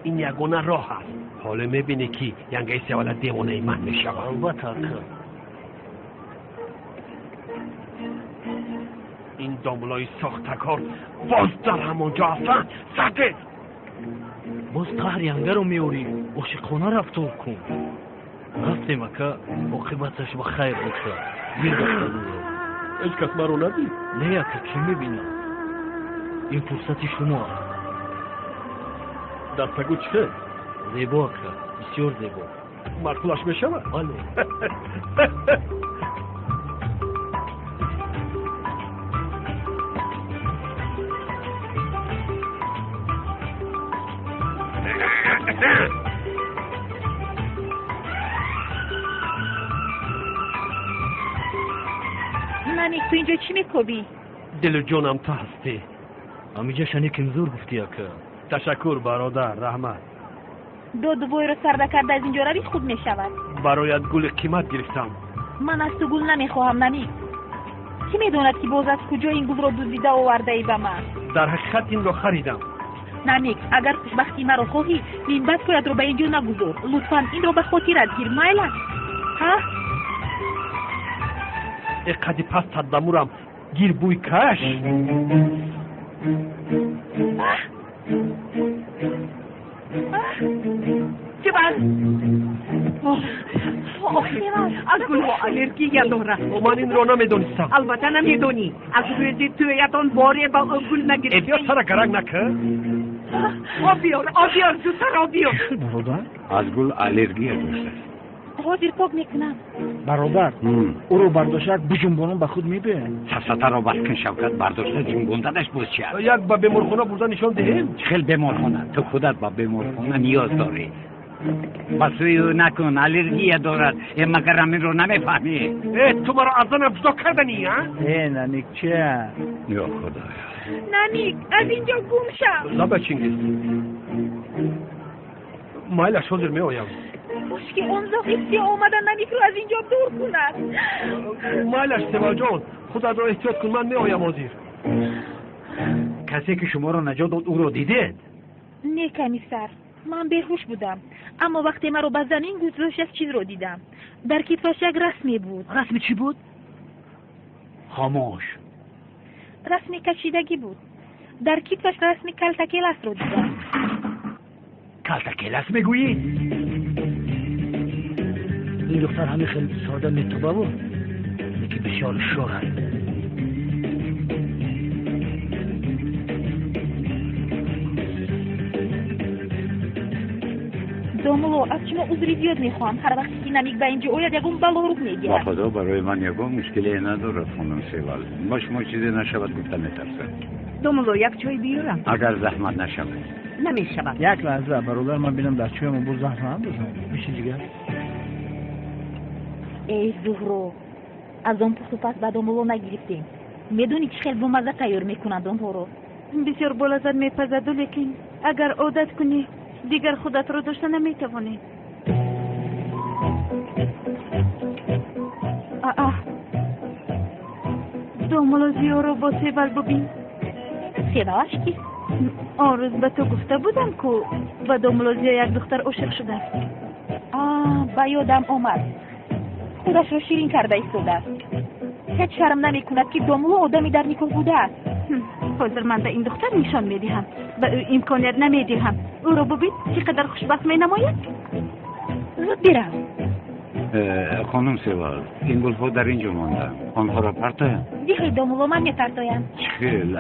Ин ягона роҳ аст. Ҳоло мебинӣ ки янгаи севалад девонаи ман мешавад. Албатта, ака. Ин домлои сохтакор боз дар ҳамон ҷо ҳастанд. Сардед! Боз қаҳри янгаро меорӣ. Ошиқона рафтор кун. Рафтем, ака, оқибаташ ба хайр бошад. Гир даста гулро. Ҳеҷ кас маро надид? Не, ака, чӣ мебинам? Ин фурсати шумо аст. Дастагул чӣ хел? Зебо, ака, бисёр зебо. Маъқулаш мешавад? Бале. Намик, ту инҷо чӣ мекобӣ? Дилу ҷонам ту ҳастӣ. Ҳамиҷа шаниким зур гуфтӣ, ака. Ташаккур, бародар, раҳмат. Додувойро сарда карда аз инҷо равӣ хуб мешавад. Бароят гули қимат гирифтам. Ман аз ту гул намехоҳам, Намик. Кӣ медонад ки боз аз куҷо ин гулро дуздида овардаӣ ба ман? Дар ҳақиқат инро харидам. Намик, агар хушбахтии маро хоҳӣ, минбаъд поятро ба инҷо нагузор. Лутфан инро ба хотират гир, майла? Ҳа? Э қади пас таддамурам, гир бӯй каш. Севал! Аз гулҳо аллергия дорад. Ман инро намедонистам. Албатта намедонӣ. Аз рӯзи тӯятон боре ба ӯ гул нагирифтӣ. Биё сара гаранг накун. Об биёр, об биёр, зудтар об биёр. Бародар, аз гул аллергия доштааст. Ҳозир пок мекунам. Бародар, ӯро бардошта биҷунбонам ба худ мебиёяд. Сафсатаро бас кун, Шавкат, бардошта ҷунбонданаш боз чи аст? Як ба беморхона бурда нишон диҳем. Чӣ хел беморхона? Ту худат ба беморхона ниёз дорӣ. Ба сӯи ӯ накун, аллергия дорад. Э, магар ҳаминро намефаҳмӣ? Э, ту маро аз занам ҷудо карданӣ, а? Э, Намик, чия? Ё Худоё. Намик, аз ин ҷо гум шав. Лаба, Чингиз. Майлаш, ҳозир меоям. Кошки он зоғи сиёҳ омада Намикро аз ин ҷо дур кунад. Майлаш, Севалҷон, худатро эҳтиёт кун, ман меоям ҳозир. Касе ки шуморо наҷот дод, ӯро дидед? Не, комиссар, ман беҳуш будам, аммо вақте маро ба замин гузошт, як чизро дидам. Дар китфаш як расме буд. Расми чӣ буд? Хомӯш. Расми кашидагӣ буд. Дар китфаш расми калтакеласро дидам. Калтакелас мегӯӣ? Ин духтар ҳамин хел сода метобаву, лекин бисёр шӯх аст. Домулло, аз шумо узри зиёд мехоҳам. Ҳар вақте ки Намик ба ин ҷо ояд, ягон бало рух Ба медиҳад. Худо, барои ман ягон мушкиле надорад, хонум Севал. Ба шумо чизе нашавад гуфта метарсам. Домулло, як чой биёрам? Агар заҳмат нашавад. Намешавад. Як лаҳза, бародар, ман бинам дар чоямон боз заҳр наандозам. Биши ҷигар. Эй Зуҳро, аз он пухту паз ба домулло нагирифтем. Медонӣ чӣ хел бомазза тайёр мекунанд онҳоро? Бисёр болаззат мепазаду, лекин агар одат кунӣ, дигар худатро дошта наметавонӣ. Аа, домулло Зиёро бо Севал бубин. Севалаш кист? Он рӯз ба ту гуфта будам, ку ба домулло Зиё як духтар ошиқ шудааст. А, ба ёдам омад. Худашро ширин карда истодааст. Ҳеҷ шарм намекунад, ки домулло одами дар никоҳ будааст. Ҳозир ман ба ин духтар нишон медиҳам. Ба ӯ имконият намедиҳам. Ӯро бубин, чӣ қадар хушбахт менамояд. Зуд бирав. Хонум Севал, ин гулҳо дар ин ҷо монданд. Онҳоро партоям? Диҳед, домулло, ман мепартоям. Чӣ хел,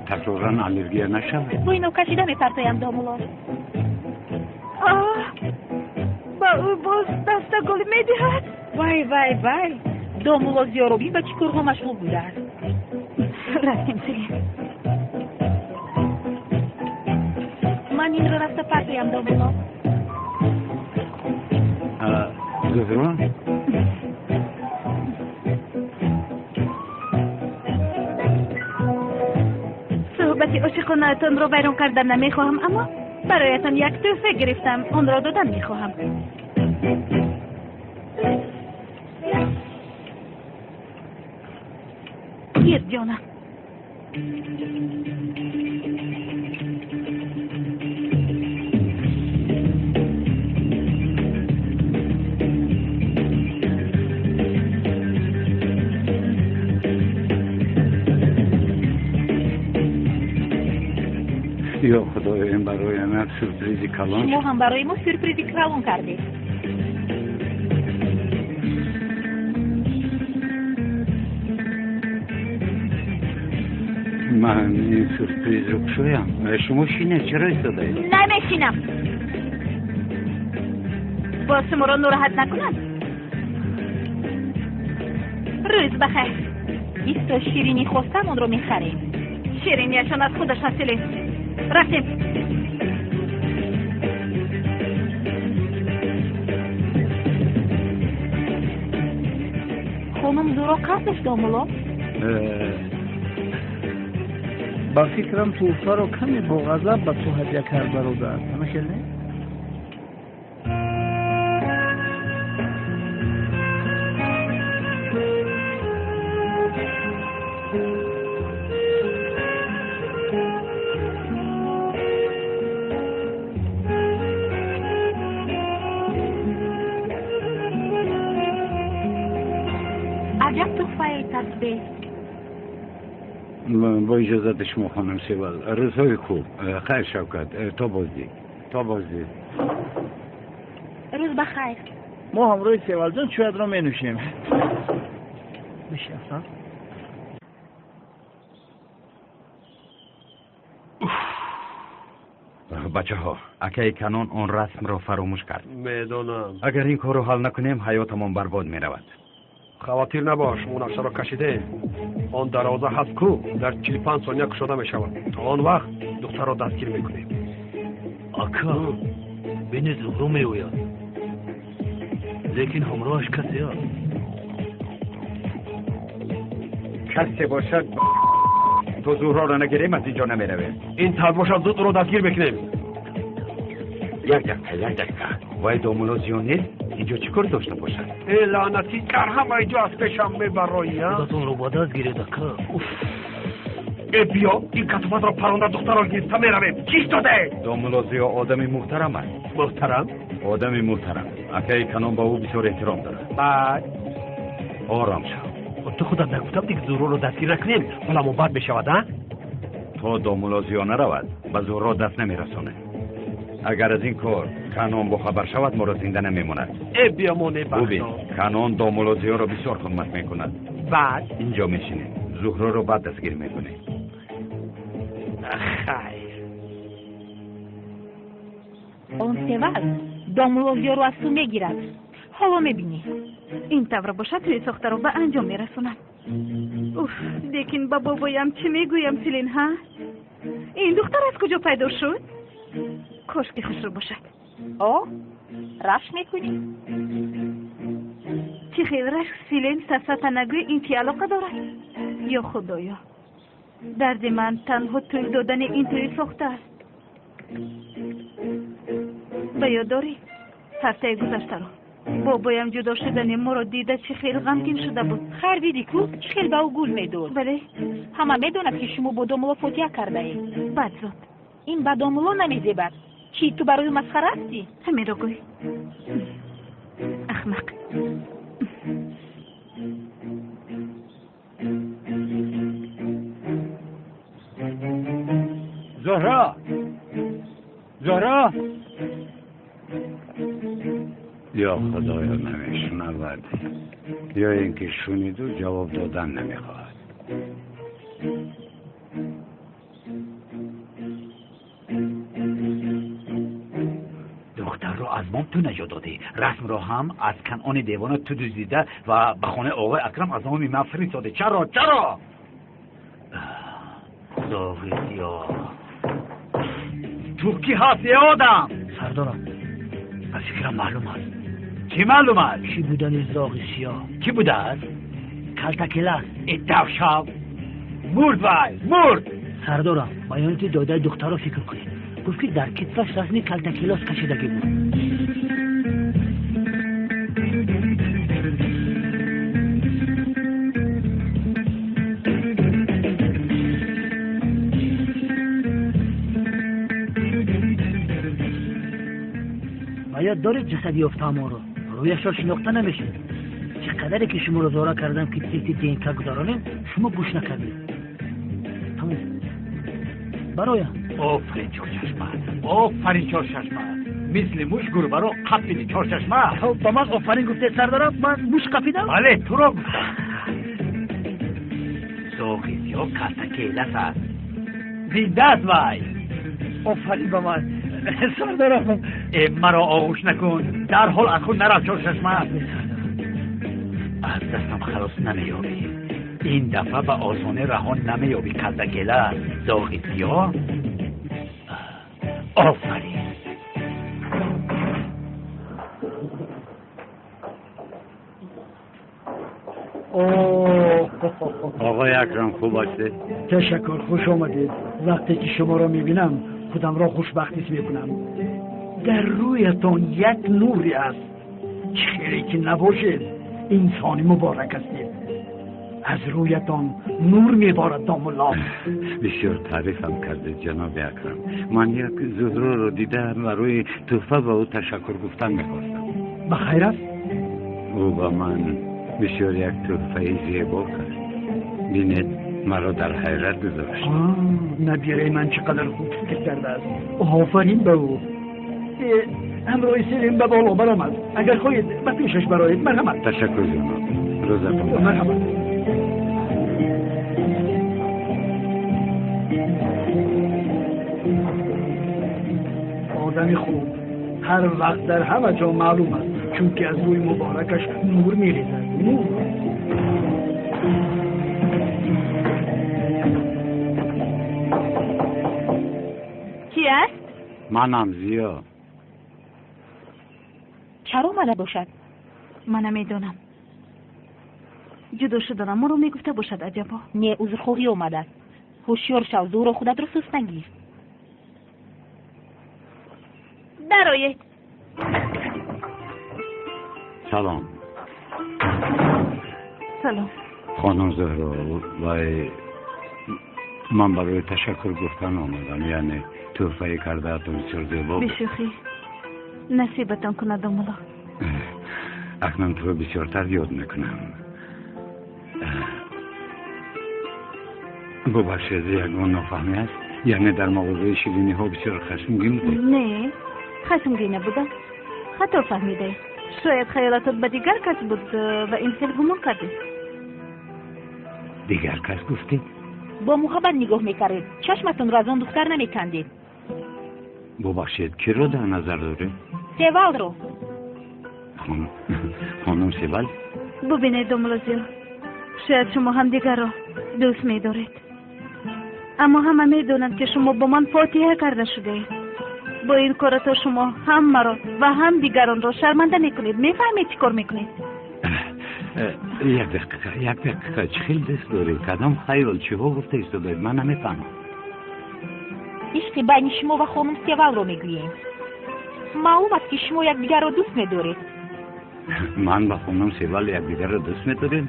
такроран аллергия нашавад? Бо ино кашида мепартоям, домулло. Ба ӯ боз дастагул медиҳад. Вай, вай, вай, Домулло Зиёро бин, ба чӣ корҳо машғул будааст. Рафтем, Селин. Ман инро рафта партоям, домулло. Зуҳро? Суҳбати ошиқонаатонро вайрон кардан намехоҳам, аммо бароятон як тӯҳфа гирифтам, онро додан мехоҳам. Гир, ҷонам. Ё Худоё, ин бароям як сюрпризи калон. Шумо ҳам барои мо сюрпризи калон кардед. Ман ин сюрпризро кушоям. Шумо шинед, чаро истодаед? Намешинам. Боз шуморо нороҳат накунам. Рӯз бахайр. Исто, ширинӣ хостам, онро мехарем. Ширинияшон аз худашон, Селин. Рафтем. Хонум Зуро қасд дошт, домулло? Ба фикрам, тӯҳфаро каме бо ғазаб ба ту ҳадя кард, бародар. Ҳама хел не? Аҷаб тӯҳфае, тасбеҳ. Бо иҷозати шумо, хонум Севал, рӯзҳои хуб. Хайр, Шавкат, то боздид, то боздид. Рӯз ба хайр. Мо ҳамроҳи Севалҷон чоятро менӯшем. Бишин, Ҳасан. Бачаҳо, акаи Канон он расмро фаромӯш кард. Медонам. Агар ин корро ҳал накунем, ҳаётамон барбод меравад. Хавотир набош, мо нақшаро кашидем. Он дарвоза ҳаст ку, дар 45 сония кушода мешавад. То он вақт духтарро дастгир мекунем. Ака, бини Зуҳро меояд. Лекин ҳамроҳаш касе аст. Касе бошад, то Зуҳроро нагирем, аз инҷо намеравем. Ин тавр бошад, зуд ӯро дастгир мекунем. Як дақиқа, як дақиқа. Вай домулло Зиё нест? Инҷо чӣ кор дошта бошад? Э, лаънатӣ, дар ҳамаи ҷо аз пешам мебароӣ, а? Худатонро ба даст гиред, ака. Уф. Э, биё, ин касофатро паронда духтарро гирифта меравем. Чӣ шуде? Домулло Зиё одами муҳтарам аст. Муҳтарам? Одами муҳтарам. Акаи Канон ба ӯ бисёр эҳтиром дорад. Баъд? Ором шав. Ту худат нагуфтам, ки Зуҳроро дастгир накунем, ҳоламон бад мешавад, а? То домулло Зиё наравад, ба Зуҳро даст намерасонем. Агар аз ин кор Канон бохабар шавад, моро зинда намемонад. Э, биёмоне бахто. Бубин, Канон домулло Зиёро бисёр ҳурмат мекунад. Баъд? Инҷо мешинем. Зуҳроро баъд дастгир мекунем. Хайр. Он Севал домулло Зиёро аз ту мегирад. Ҳоло мебинӣ. Ин тавр бошад, тӯи сохтаро ба анҷом мерасонам. Уф, лекин ба бобоям чӣ мегӯям, Селин, ҳа? Ин духтар аз куҷо пайдо шуд? Кошки хушрӯ бошад. О, рашк мекунӣ? Чӣ хел рашк, Селин? Сафсата нагӯй, ин чӣ алоқа дорад? Ё худоё, дарди ман танҳо тӯй додани ин тӯи сохта аст. Ба ёд дорӣ ҳафтаи гузаштаро? Бобоям ҷудо шудани моро дида чӣ хел ғамгин шуда буд. Хайр, дидӣ ку, чӣ хел ба ӯ гул медод. Бале. Ҳама медонад, ки шумо бо домулло фотиҳа кардаед. Бадзод. Ин ба домулло намезебад. Чӣ, ту барои ӯ масхара ҳастӣ? Ҳаминро гӯй. Ахмақ. Зуҳро! Зуҳро! Ё худоё, намешунавад, ё ин ки шуниду ҷавоб додан намехоҳад. Духтарро аз мом ту наҷот додӣ, расмро ҳам аз Канони девона ту дуздида ва ба хонаи оғои Акрам аз номи ман фиристодӣ. Чаро, чаро? Зоғи сиёҳ, ту кӣ ҳастӣ, э одам? Сардорам, ба фикрам маълум аст. Чӣ маълум аст? Чӣ будани зоғи сиёҳ. Чӣ будааст? Калтакелас. Э, давшав, мурд вай, мурд. Сардорам, баёноти додаи духтарро фикр кунед. Гуфт, ки дар китфаш расми калтакелос кашидагӣ буд. Ба ёд доред ҷасади ёфтаамонро? Рӯяшро шинохта намешуд. Чӣ қадаре ки шуморо зора кардам, ки тести ДНК гузаронем, шумо гӯш накардед. Тамом. Бароям. Офарин, Чорчашма, офарин, Чорчашма. Мисли муш гурбаро қапиди, Чорчашма. Ба ман офарин гуфтед, сардарам? Ман муш қапидам? Бале, туро гуфтам. Зоғи сиёҳ калтакелас аст. Зинда аст вай. Офарин ба ман, сардарам. Э, маро оғӯш накун. Дарҳол аз худ нарав, Чорчашма. Аз дастам халос намеёбӣ. Ин дафъа ба осонӣ раҳо намеёбӣ, калтакелас, зоғи сиёҳ. Офарин. Оғои Акрам, хуб ҳастед? Ташаккур, хуш омадед. Вақте ки шуморо мебинам, худамро хушбахт ҳис мекунам. Дар рӯятон як нуре аст. Чӣ хеле ки набошед, инсони муборак ҳастед. Аз рӯятон нур меборад, домулло. Бисёр таърифам кардед, ҷаноби Акрам. Ман як Зуҳроро дида барои тӯҳфа ба ӯ ташаккур гуфтан мехостам. Ба хайр аст? Ӯ ба ман бисёр як тӯҳфаи зебо кард. Бинед, маро дар ҳайрат гузошт. Набираи ман чӣ қадар хуб фикр кардааст. Офарин ба ӯ. Ҳамроҳи Селим ба боло баромад. Агар хоҳед ба пешаш бароед. Марҳамат. Ташаккур ҷаноб. Рӯзатон. Марҳамат. Одами хуб ҳар вақт дар ҳама ҷо маълум аст, чунки аз рӯи муборакаш нур мерезад. Нур. Ки аст? Манам Зиё. Чаро омада бошад? Ман намедонам. Ҷудо шуданам моро мегуфта бошад аҷабо. Не, узрхоҳӣ омадааст. Ҳушёр шав, Зуҳро худатро суст нагир. Дароед. Салом. Салом. Хонум Зуҳро, вай ман барои ташаккур гуфтан омадам. Яъне тӯҳфаи кардаатон бисёр зебо буд. Бешӯхӣ. Насибатон кунад домулло. Акнун туро бисёртар ёд мекунам. Бубахшед, ягон нофаҳмӣ аст? Яъне дар мағозаи шириниҳо бисёр хашмгин будед? Не, хашмгин набудам. Хато фаҳмидаед. Шояд хаёлатот ба дигар кас буд ва ин хел гумон кардед. Дигар кас гуфтед? Бо муҳаббат нигоҳ мекардед. Чашматонро аз он духтар намекандед. Бубахшед, киро дар назар доред? Севалро. Хонум Севал? Бубинед, домулло Зиё, шояд шумо ҳамдигарро дӯст медоред. Аммо ҳама медонанд, ки шумо бо ман фотиҳа карда шудаед. Бо ин корато шумо ҳам маро ва ҳам дигаронро шарманда мекунед. Мефаҳмед чӣ кор мекунед? Як дақиқа, як дақиқа. Чӣ хел дӯст доред? Кадом хаёл? Чиҳо гуфта истодаед? Ман намефаҳмам. Ишқи байни шумо ва хонум Севалро мегӯем. Маълум аст, ки шумо якдигарро дӯст медоред. Ман ва хонум Севал якдигарро дӯст медорем?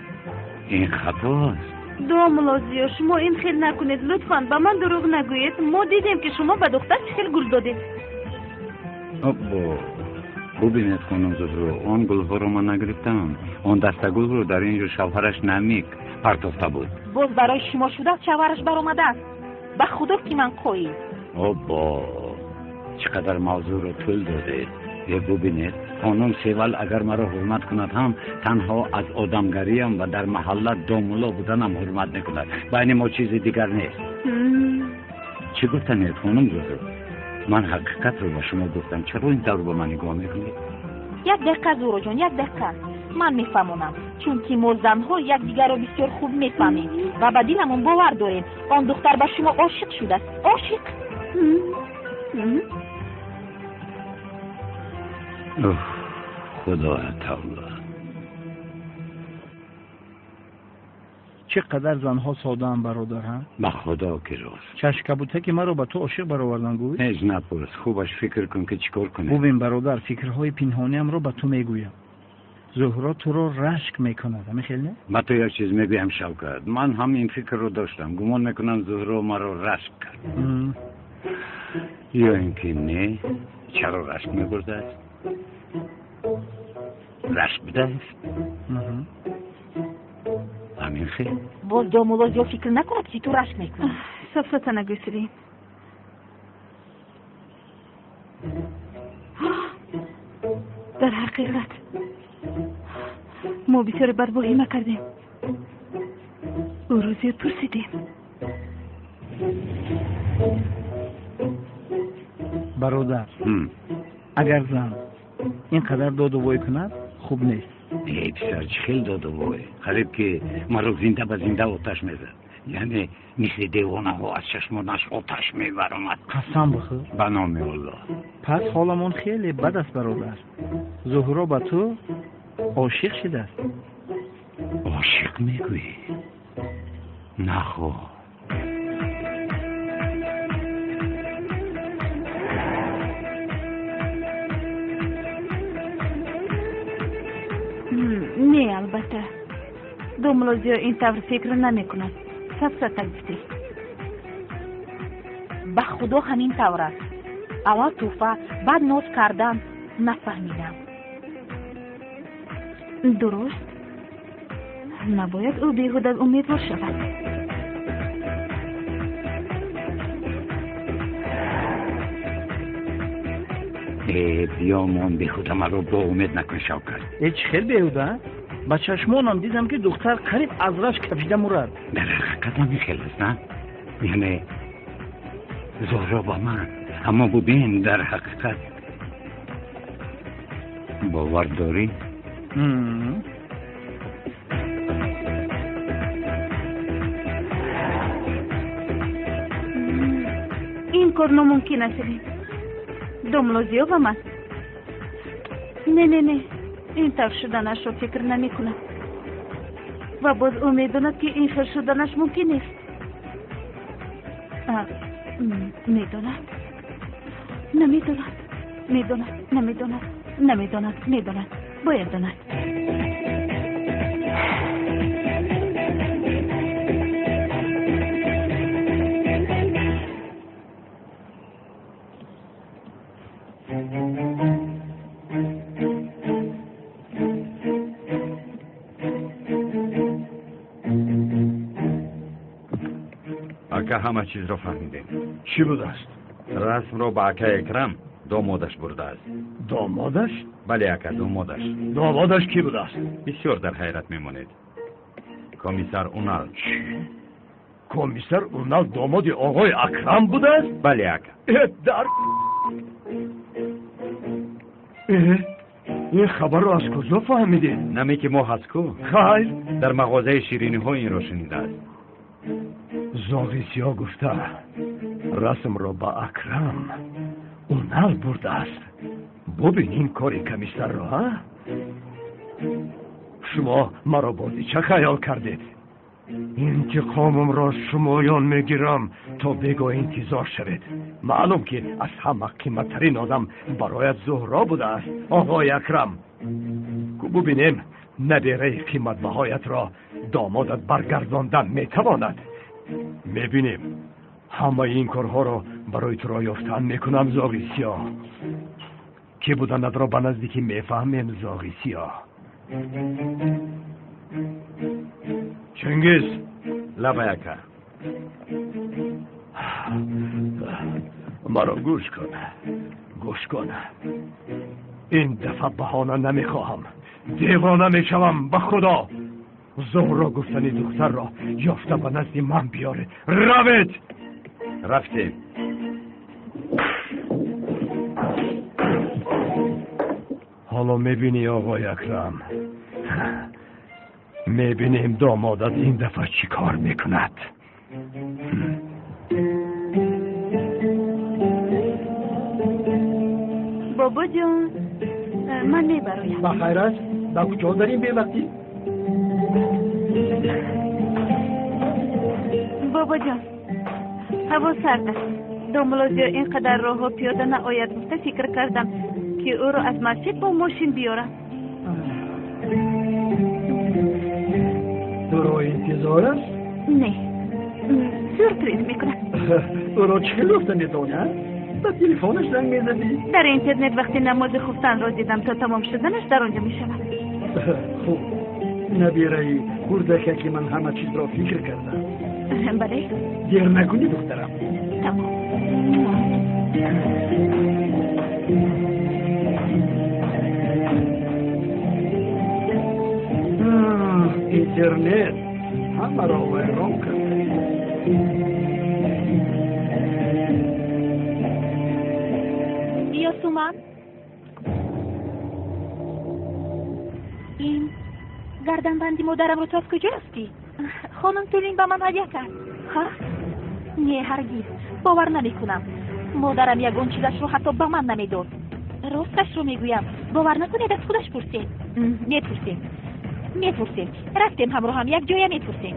Ин хато аст. Домулло Зиё, шумо ин хел накунед. Лутфан ба ман дурӯғ нагӯед. Мо дидем, ки шумо ба духтар чӣ хел гул додед. Аббо, бубинед хонум Зуҳро, он гулҳоро ман нагирифтам. Он дастагулро дар ин ҷо шавҳараш Намик партофта буд. Боз барои шумо шудааст, шавҳараш баромадааст. Ба худо ки ман қоил. Аббо, чӣ қадар мавзӯъро тӯл додед. Е, бубинед, хонум Севал агар маро ҳурмат кунад ҳам, танҳо аз одамгариям ва дар маҳалла домулло буданам ҳурмат мекунад. Байни мо чизи дигар нест. Чӣ гуфтанед, хонум Зуҳро? Ман ҳақиқатро ба шумо гуфтам. Чаро ин тавр ба ман нигоҳ мекунед? Як дақиқа, Зуҳроҷон, як дақиқа. Ман мефаҳмонам, чунки мо занҳо якдигарро бисёр хуб мефаҳмем ва ба диламон бовар дорем. Он духтар ба шумо ошиқ шудааст. Ошиқ. Худоя тавба. Чӣ қадар занҳо содаанд, бародар, ҳа? Ба худо ки рост. Чашмкабутаки маро ба ту ошиқ баровардан гӯй? Ҳеҷ напурс. Хубаш фикр кун, ки чӣ кор кунем. Бубин, бародар, фикрҳои пинҳониамро ба ту мегӯям. Зуҳро туро рашк мекунад, ҳамин хел не? Ба ту як чиз мегӯям, Шавкат. Ман ҳам ин фикрро доштам. Гумон мекунам, Зуҳро маро рашк кард. Ё ин ки не? Чаро рашк мебурдааст? Рашк будааст? Ҳамин хел. Боз домулло Зиё фикр накунад, ки ту рашк мекунӣ. Сафсата нагӯй, Селим. Дар ҳақиқат мо бисёре бадвоҳима кардем. Ӯро зиёд пурсидем. Бародар, агар зан ин қадар доду вой кунад, хуб нест. Эй писар, чӣ хел доду вой? Қариб ки маро зинда ба зинда оташ мезад. Яъне мисли девонаҳо аз чашмонаш оташ мебаромад. Қасам бихӯр. Ба номи Аллоҳ. Пас ҳоламон хеле бад аст, бародар. Зуҳро ба ту ошиқ шудааст. Ошиқ мегӯӣ? Нахо. Не, албатта. Домулло Зиё ин тавр фикр намекунад. Сафсата гуфтӣ. Ба худо ҳамин тавр аст. Аввал тӯҳфа, баъд ноз кардан. Нафаҳмидам. Дуруст. Набояд ӯ беҳуда умедвор шавад. Биёмон, беҳуда маро бо умед накун, Шавкат. Э, чӣ хел беҳуда? Ба чашмонам дидам, ки духтар қариб аз рашк кафида мурад. Дар ҳақиқат ҳамин хел аст, на? Яъне Зуҳро ба ман, аммо бубин, дар ҳақиқат бовар дорӣ? Ин кор номумкин аст, Селим. Домло Зиё ба ман? Не, не, не, ин тавр шуданашро фикр намекунам. Ва боз ӯ медонад, ки ин хел шуданаш мумкин нест. Медонад, намедонад, медонад, намедонад, намедонад, медонад, бояд донад. Ака, ҳама чизро фаҳмидем. Чӣ будааст? Расмро ба акаи Акрам домодаш бурдааст. Домодаш? Бале, ака, домодаш. Домодаш кӣ будааст? Бисёр дар ҳайрат мемонед. Комиссар Унал. Чӣ? Комиссар Унал домоди оғои Акрам будааст? Бале, ака. Э, дар э, ин хабарро аз куҷо фаҳмидед? Наме ки мо ҳаст ку? Хайр. Дар мағозаи шириниҳо инро шунидааст. Зоғи сиёҳ гуфта, расмро ба Акрам Унал бурдааст. Бубин ин кори комиссарро, ҳа? Шумо маро бозича хаёл кардед. Интиқомамро шумоён мегирам, то бего интизор шавед. Маълум ки аз ҳама қиматтарин одам бароят Зуҳро будааст, оғои Акрам. Ку бубинем, набераи қиматбаҳоятро домодат баргардондан метавонад. Мебинем. Ҳамаи ин корҳоро барои туро ёфтан мекунам, зоғи сиёҳ. Кӣ буданатро ба наздикӣ мефаҳмем, зоғи сиёҳ. Чингиз. Лабай, ака. Маро гӯш кун, гӯш кун. Ин дафъа баҳона намехоҳам. Девона мешавам, ба худо. Зуҳро гуфтани духтарро ёфта ба назди ман биёред. Равед! Рафтем. Ҳоло мебинӣ, оғои Акрам. Мебинем домодат ин дафъа чӣ кор мекунад. Бобоҷон, ман мебароям. Ба хайр аст? Ба куҷо дар ин бевақтӣ? Бобоҷон, ҳаво сард аст. Домло Зиё ин қадар роҳҳо пиёда наояд гуфта фикр кардам, ки ӯро аз масҷид бо мошин биёрам. Туро интизор аст? Не, сюрприз мекунам. Ӯро чӣ хел ёфта метавонӣ, а? Ба телефонаш занг мезадӣ? Дар интернет вақти намози хуфтанро дидам, то тамом шуданаш дар он ҷо мешавад. Хуб, набираи хурдакаки ман ҳама чизро фикр кардам. Бале. Дер накунӣ, духтарам. Тамом. Интернет ҳамаро вайрон кард. Ёсуман, ин гарданбанди модарамро ту аз куҷо ёфтӣ? Хонум Тулин ба ман ҳадя кард. Ҳа? Не, ҳаргиз бовар намекунам. Модарам ягон чизашро ҳатто ба ман намедод. Росташро мегӯям, бовар накунед, аз худаш пурсед. Мепурсем, мепурсем. Рафтем ҳамроҳам як ҷоя мепурсем.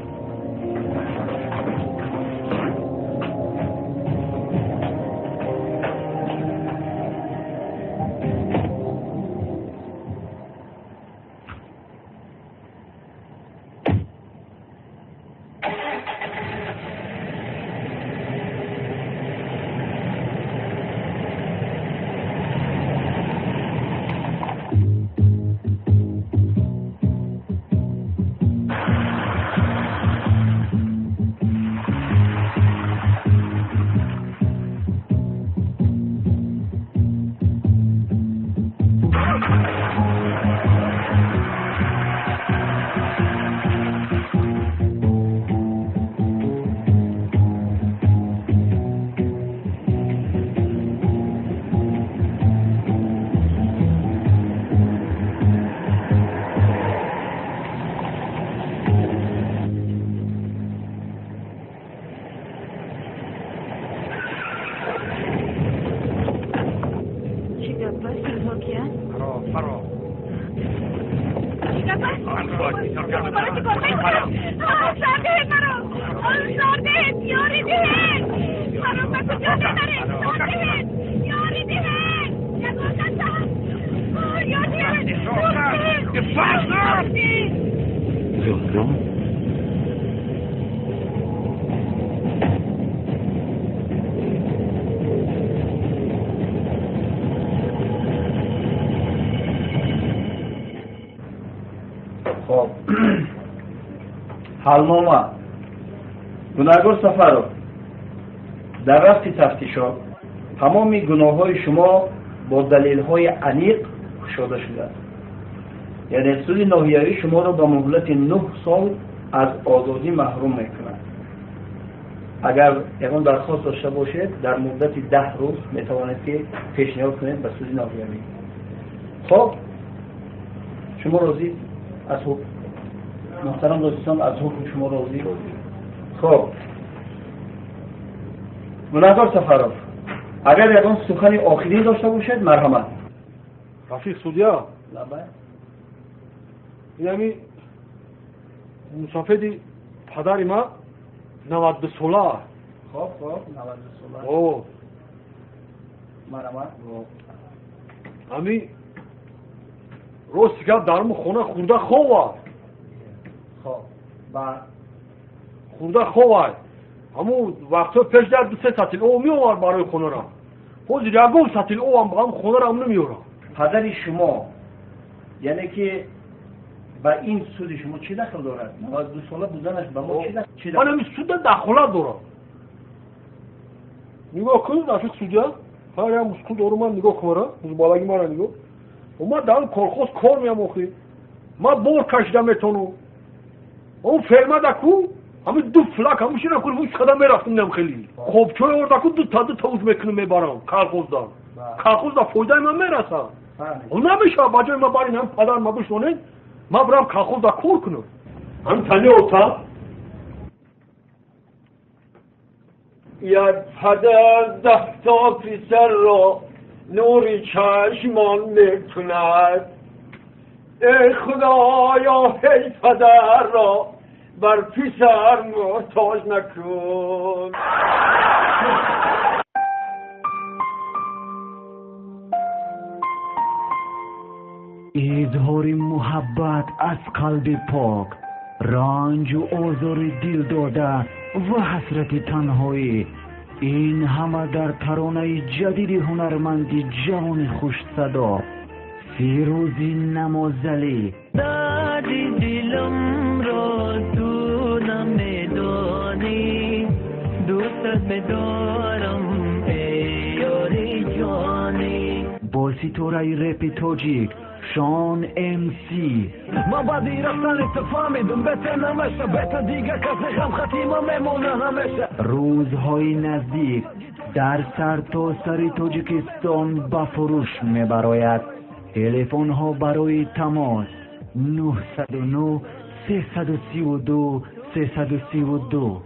Чия? Фаро. Чӣ гап аст? Маро чӣ кор мекунад? Сар диҳед маро! Сар диҳед! Ёрӣ диҳед! Маро ба куҷо мебаред? Сар диҳед! Ёрӣ диҳед! Ягон кас аст? Ёрӣ диҳед! Зуҳро? Хоб, ҳалнома. Гунаҳгор Сафаров, дар рафти тафтишот тамоми гуноҳҳои шумо бо далелҳои аниқ кушода шудааст. Яъне суди ноҳиявӣ шуморо ба муҳлати 9 сол аз озодӣ маҳрум мекунад. Агар ягон дархост дошта бошед, дар муддати 10 рӯз метавонед ки пешниҳод кунед ба суди ноҳиявӣ. Хоб, шумо розӣ аз ҳукм? Муҳтарам дӯстон, аз ҳукм шумо розӣ? Хоб, гунаҳгор Сафаров, агар ягон сухани охирин дошта бошед, марҳамат. Рафиқ судья, лабай. Инами мусафеди падари ма 92 сола. Хоб, хоб, 92 сола. О, марҳамат. Ами рости гап, дар хона хурда хова. Хоб, баъд? Хурда ховай. Ҳамун вақтҳо пеш дар 2-3 сатил об меовард барои хонара. Ҳозир ягон сатил обам ҳам хонарам намеорам. Падари шумо, яъне ки ба ин суди шумо чӣ дахл дорад? 92 сола буданаш ба мо чӣ дахл? Ман ҳамин суда дахолат дорам. Нигоҳ кун, рафиқ судья, ҳар як мускул дору ман нигоҳ кун мара, музбалаги мара нигоҳ. Ман дар колхоз кор меям охи. Ман бор кашида метонам. Он ферма да ку, ҳамин ду флак ҳамин шина кун, ҳуш қадам мерафтам нам хели. Хобчой орда ку ду та ду та уз мекунам мебарам колхозда. Колхозда фойдаи ман мерасад. Он намешавад ба ҷои ман барин ҳам падар ма бишонед, ман бирам колхозда кор кунам. Ҳамин тани ота. Як падар 10 та писарро нури чашмон мекунад. Эй Худоё, ҳеҷ падарро бар писар муҳтоҷ накун. Изҳори муҳаббат аз қалби пок, ранҷу озори дил дода ва ҳасрати танҳоӣ, ин ҳама дар таронаи ҷадиди ҳунарманди ҷавони хушсадо Фирӯзи Намозалӣ. Дарди дилам ро ту намедонӣ, дӯстат медорам эй ёри ҷонӣ. Бо ситораи репи тоҷик Шон МС. Ман баъди рафтани ту фаҳмидум, бете намеша, бете дигар касе ғамхатима мемона ҳамеша. Рӯзҳои наздик дар сартосари Тоҷикистон ба фурӯш мебарояд. Телефонҳо барои тамос 909 332 332.